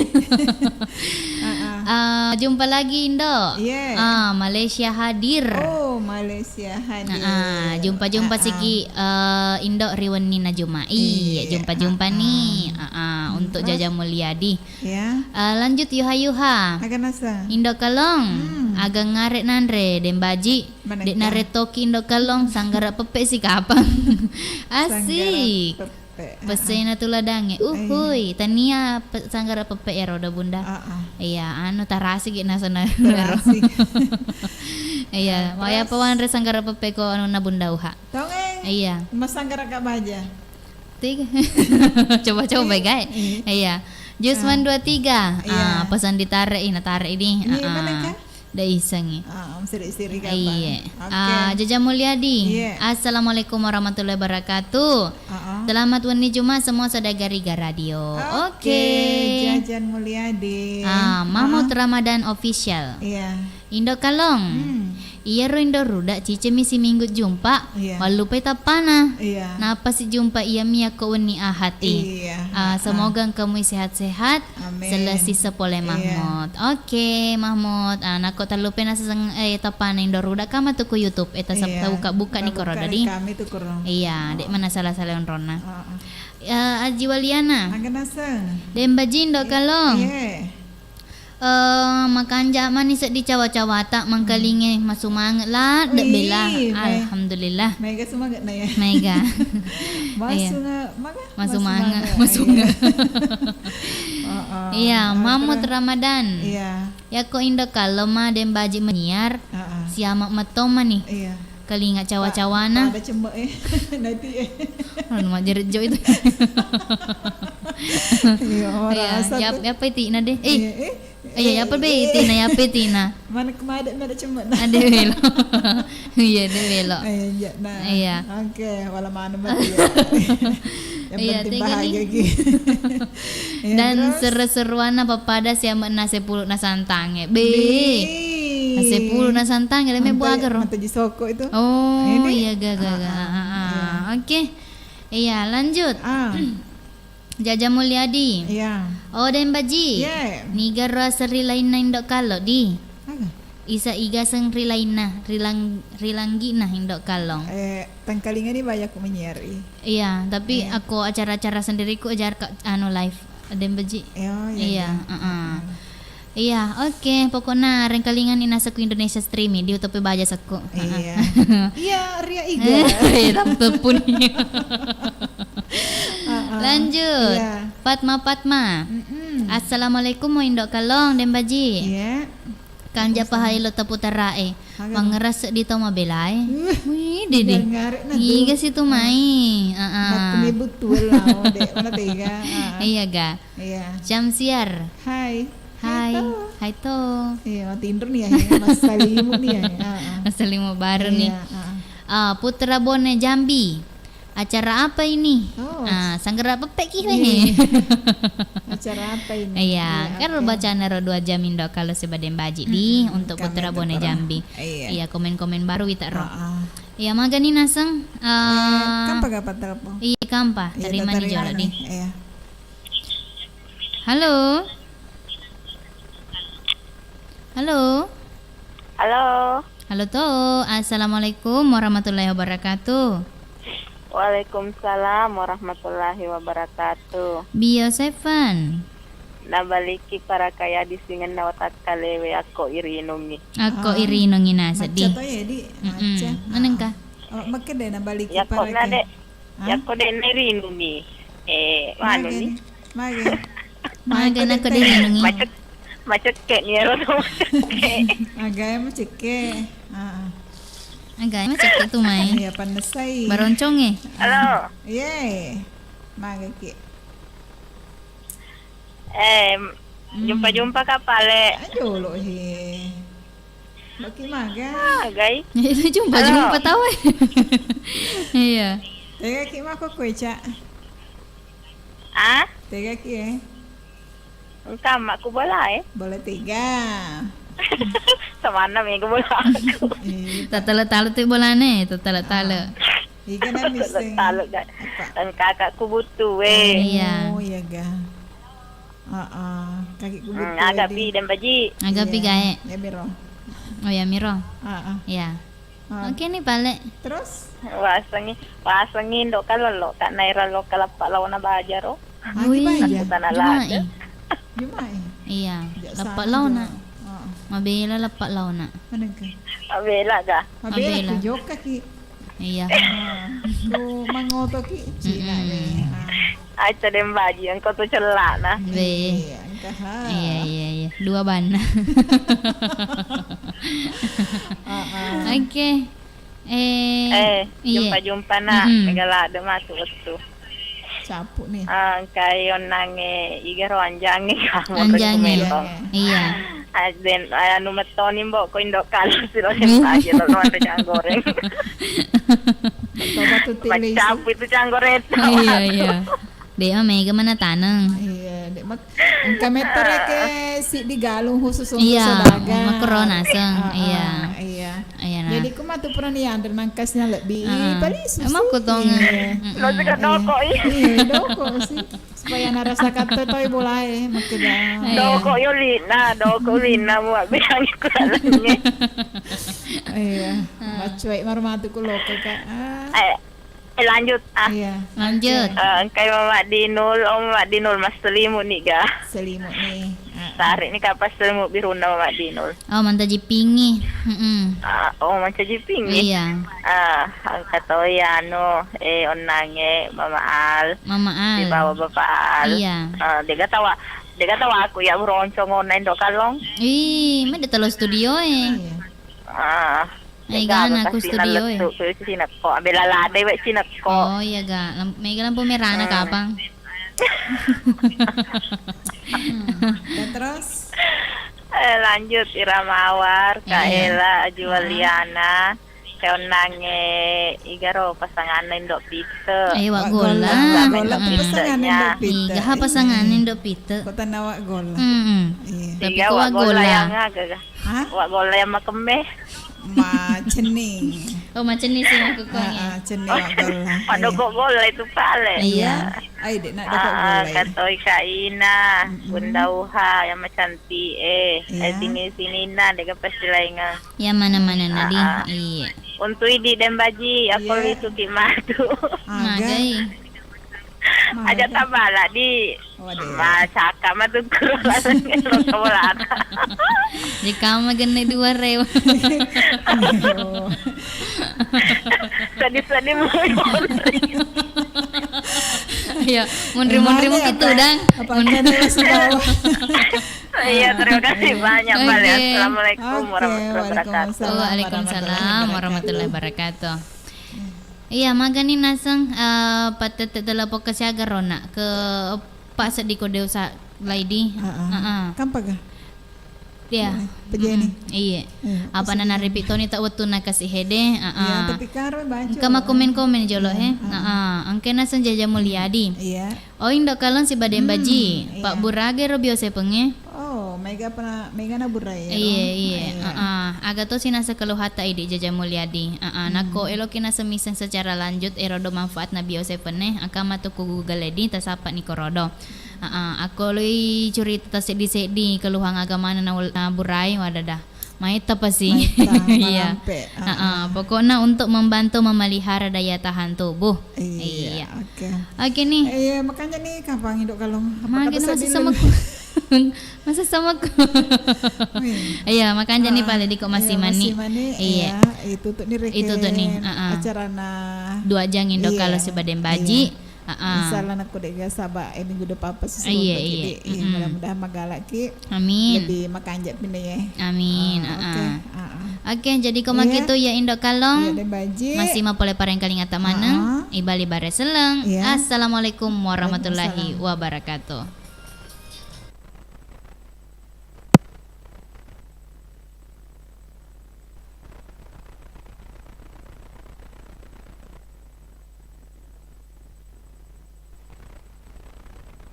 Heeh. Eh, jumpa lagi, Indo. Iya. Ah, Malaysia hadir. Oh, Malaysia hadir. Heeh, jumpa-jumpa sigi, eh, Indo ri wenni na Juma. Iya, jumpa-jumpa nih. Heeh, untuk Jaja Mulyadi. Iya. Eh, lanjut yuha-yuha. Aga naseng? Indo Kalong. Hmm. Aga ngare nanre Dembaji. Dek nare toki Indo Kalong, Sanggara Peppe si kapang. Asik. Sanggara Peppe. Pesena tu ladangnge. Uhui, tania pe-, Sanggara Peppe ero da Bunda. Iya, anu tarasi ge nasana. Tarasi. Iya, waya pa wanre Sanggara Peppe ko anu na Bunda uha. Tongeng. Iya. Masanggara ka baja. Tiga. Coba-coba, guys. Iya. Jusman dua tiga. Iya. Ah, pesan ditare, ih, natare ini. Ini mana kan? Da isengi. Ah, seri-seri kapan? Iya. Oke. Ah, Jaja Mulyadi. Iya. Assalamualaikum warahmatullahi wabarakatuh. Heeh. Selamat wenni Juma semua saudara Riga Radio. Oke. Oke, Jajan Mulyadi. Ah, Mahmud Ramadan Official. Iya. Indo Kalong. Hmm. Iyaro Indo Ruda cicemi siminggu jumpa, iya, mallupai tappana. Iya. Napasi jumpa iya mi yakko wenni Ahati. Iya. Ah, semoga engka mui sehat-sehat. Amin. Selessi sepole Mahmud. Oke, Mahmud. Ah, nakko tallupe naseng, eh, tappana Indo Ruda kama tu ku YouTube. Eh, tasab-, tabuka-buka ni koro dadi. Kami tu koro. Iya, dek mana salah-salah onronna. Heeh. Eh, Aji Waliana. Aga naseng? Dembaji Indo Kalong. Iya. Eh, makanja mani seddi cawa-cawata mangkalinge masumange ladde bela. Alhamdulillah. Mega sumange na ya. Mega. Iya. Masumange, maga? Masumange, masumange. Iya, Mahmud Ramadan. Iya. Yakko Indo Kalong ma Dembaji menyiar, siama metto mani. Iya. Kalinga cawa-cawana. Pada cemme, eh. Nanti, eh. Anu majjere jo itu. Iya, orang asal yap-, yapa itina deh? Eh. Iya, yapa be itina, yapa itina? Mana kemade, mana cemme. Ade welo. Iya, ade welo. Iya, nah. Iya. Oke, wala mana mati ya. Yang penting bahagia ki. Dan seru-seruanna pappada siama nase pulu na santange. Be. Nase pulu na santange, leme buaga ro. Mata jisoko itu. Oh, iya, ga, ga, ga. Oke. Iya, lanjut. Jaja Mulyadi. Iya. Oh, Dembaji. Iya. Niga ro aseng ri lainna Indo Kalo di. Aga? Isa iga seng ri lainna, ri lang-, ri langgina Indo Kalong. Eh, tangkalinga ni bayaku menyiar i. Iya, tapi aku acara-acara sendiriku ajar ka, anu, live. Dembaji. Oh, iya, iya, heeh. Iya, oke. Pokokna rengkalingan ni naseku Indonesia Streaming di utope baja sekku. Heeh. Iya. Iya, ria iga. Iya, tapi pun. Heeh. Lanjut. Iya. Fatma, Fatma. Mm-mm. Assalamualaikum, mo Indo Kalong, Dembaji. Iya. Kanja paha elo taputarae. Aga. Mangerase di tau mabelae. Uh, wih, didi. Iga situ mai. Heeh. Nakku mebut tuwe lao, dek. Mana tega. Heeh. Iya, ga. Iya. Syamsiar. Hai. Hai. Hai to. Hai to. Iya, tinro ni ya, ya. Massalimu ni ya. Heeh. Massalimu baru ni. Iya, heeh. Ah, Putra Bone Jambi. Acara apa ini? Oh. Ah, sanggara peppe ki. Iya. Acara apa ini? Iya, kan oke. Bacana ro dua jam Indo Kalo siba Dembaji di untuk Putra Bone Jambi. Iya. Iya, komen-komen baru wita ro. Heeh. Iya, magani naseng. Eh, kampa gapa telepon? Iya, kampa. Iya, terima ni jolo di. Iya. Halo? Halo? Halo? Halo to, assalamualaikum warahmatullahi wabarakatuh. Waalaikumsalam warahmatullahi wabarakatuh. Bio Seven. Nabaliki parakaya disingenna watakkalewe akko irinungi. Akko Ah. irinungi na seddi. Macca to ya, Di? Mm-mm. Macca. Manengka? Ah. Oh, makkeda nabaliki Yakko parakaya. na de-, Ah? yakko de' nairinungi. Eh, manu ni? Mage. Mage nako de' rinungi. Macet, macekke ni ero to macekke. Agae macekke. Ah, ah. Agae macekke tu mai. Iya, panessai. Baronconge. Halo. Iye. Mage ki. Eh, Hmm. jumpa-jumpa ka pale? Ayo lo he. Loki maga. Magai. Itu jumpa-jumpa Halo. tau, eh. Iya. Tega ki mako kue, Cak. Ah? Tega ki, eh. Engka makku bola, eh. Bola tiga. Samanna mega bola aku. Iya. Tatale-tale tu bolane, tatale-tale. Ah. Iga na misseng. Tatale-tale, ga. Apa? Engka kakku butuh, eh. Iya. Oh, iya ga. Heeh, kaki ku Hmm, butuh aga pi dan baji. Aga pi Iya. gae. Ya miro. Oh ya miro. Heeh. Iya. Ah. Oke nih pale. Terus? Wasengi, wasengi ndok kalolo, kak naira lo kalappa laona bajaro. Magi Wih, baja? Aku tanah jumai. lada. Jumai? Iya, Jok lappa Sabtu. laona. Heeh. Mabela lappa laona. Manengka? Mabela ga? Mabela Mabela. ku jokka ki. Iya. Ah, ku mangoto ki, Cina Mm-mm. deh. Ah. Aca den baji, engko tu cellana. Be. Iya, engka ha. Iya, iya, iya. Dua banna. Ah, ah. Oke. Eh, Eh, iya. jumpa-jumpa na, Mm-mm. mega lade masuk wettu. Cappu nih. Ah, engkai onnange iga ro anjange kamu Anjange. Iya. Ah, den, ah, anu mettoni mbok ko indo kalu siro Hmm. sempaje lo no ada jang goreng. Coba tutik lisi. Macapu itu jang goreng itu. Iya, iya. De' mega mana taneng. Iya, de' mak-, engka metto reke siddi galung khusus untuk Iya, saudagar. makero naseng. Ah, Iya. ah, iya. Iya, nah. Jadi ku matu pura ni anre nangkasnya lebbi, Heeh. paling susu. Emang ku tong. Iya. Mm-mm. Lo suka Iya. doko, iya. Iya, doko sih. Supaya narasa kata toi bolae, makkeda. Iya. Doko yo lina, doko lina mu bilang ku lalengnge. Iya. Ah. Macuek marmatu ku loko, Kak. Ah. Eh, eh, lanjut, ah. Iya. Lanjut. Oke. Eh, engkai Mama Dinul, oh, Mama Dinul, mas selimu ni ga. Selimu ni. Ah, ah. Tarik ni kapas selimu biruna Mama Dinul. Oh, mancaji pingi. Mm-mm. Ah, oh, mancaji pingi? Iya. Ah, engka toi anu, eh, onnange Mama Al. Mama Al. Sibawa Bapak Al. Iya. Ah, dega tawa, dega tawa aku ya beroncong online do kalong. Ih, mede telo studio e. Iya. Ah, Ai, dega gana aku aku studio e. Lettu, ku cinekko. Abela lade we cinekko. Oh, iya ga. Lam-, mega lampu merana Hmm. kapang. Hmm. Ya, terus? Eh, lanjut, Ira Mawar, Kak Iya. Ela, Aji Ah. Waliana, Keonnange, igaro pasanganna Indo Pite. Eh, Wak Wak Golla. Golla. Wak Golla tu Mm-mm. pasanganna Indo Pite. Iga ha pasanganna Iya. Indo Pite. Kota na Wak Golla. Mm-mm. Iya. Tapi Iga ko Wak Wak Golla Golla. yang aga ga? Hah? Wak Golla yang makemme. Macenning. Oh, macenning sih aku kong ya. Ah, ah, cenning Wak Golla. Pada Iya. Kok Golla itu pale. Iya. Iya. Ai, dek nak dapat Ah, gulai. Katoi Kak Ina, Mm-mm. Bunda Uha, yang macantik eh. Iya. Eh, sini-sini nah, dek apa sih laingan? Yang mana-mana nah, Di. Ah, ah. Iya. Untuk Idi dan Baji, aku Iya. itu ki matu. Aga. Magai. Magai. Aja tabala, Di. Waduh. Macaka matu kurang lo kamu lata. Di kamu genne dua rewa. Aduh. Sedih-sedih munri-munri. Iya, munri-munri Emangnya gitu, apa? Dang. Apa Munri- ada yang sudah? Iya, terima kasih banyak, Bal, ya. Oke. Assalamualaikum Oke, warahmatullahi wabarakatuh. waalaikumsalam Waalaikumsalam warahmatullahi warahmatullahi wabarakatuh. wabarakatuh. Iya, magani naseng, eh, patette telepon ke siaga rona, ke Pak Seddi Kodeu sa-, Laidi. Heeh. Heeh. Kampa ga? Iya. Iya, pejeni. Mm-mm. Iya. Iya, Apa pasti nana dia. Repeat toni tak wettu nakasi hede. Heeh. Iya, tapi karo baca. Engka ma komen-komen jolo, Iya, he. Heeh. Heeh. Engka naseng Jaja Mulyadi. Iya. Oh, Indo Kalong sibawa Dembaji. Hmm, iya. Pak Burage Robio Sepengnge. Oh, mega pernah, mega na burai ya, Iya, dong? Iya. Iya. Heeh. Aga to sinasa keluhata Idi Jaja Mulyadi. Heeh. Hmm. Nako eloki naseng miseng secara lanjut, ero do manfaat na bio sepengnge. Engka matu ku Google edi, tasapa ni korodo. Heeh, akko loi curita tasseddi-seddi keluhan agamana na ul-, na burai, wadada. Maetta pasi. Maetta, iya. Malampe. Heeh, pokokna untuk membantu memelihara daya tahan tubuh. Iya, iya. Oke. Oke nih. Iya, makanya nih kapan hidup kalau apa kata saya bilang? Masih sama ku. Masih sama ku. Iya, makanya nih pale diko masih mani. Iya, itu tuh nih reken. Itu tuh nih, heeh. Acarana dua jang indo kalau sibawa de' baji. Heeh. Insyaallah nakko de'ga saba' e minggu depan pasti. Iya, iya. Mudah-mudahan magalaki. Amin. Lebih makanja' pinna ye. Amin. Heeh. Oke, jadi ko makitu ya Indo Kalong. Iya, de' baji. Masih mapole parengkalingatta maneng. Heeh. Ibali bare selleng. Iya. Assalamualaikum warahmatullahi wabarakatuh.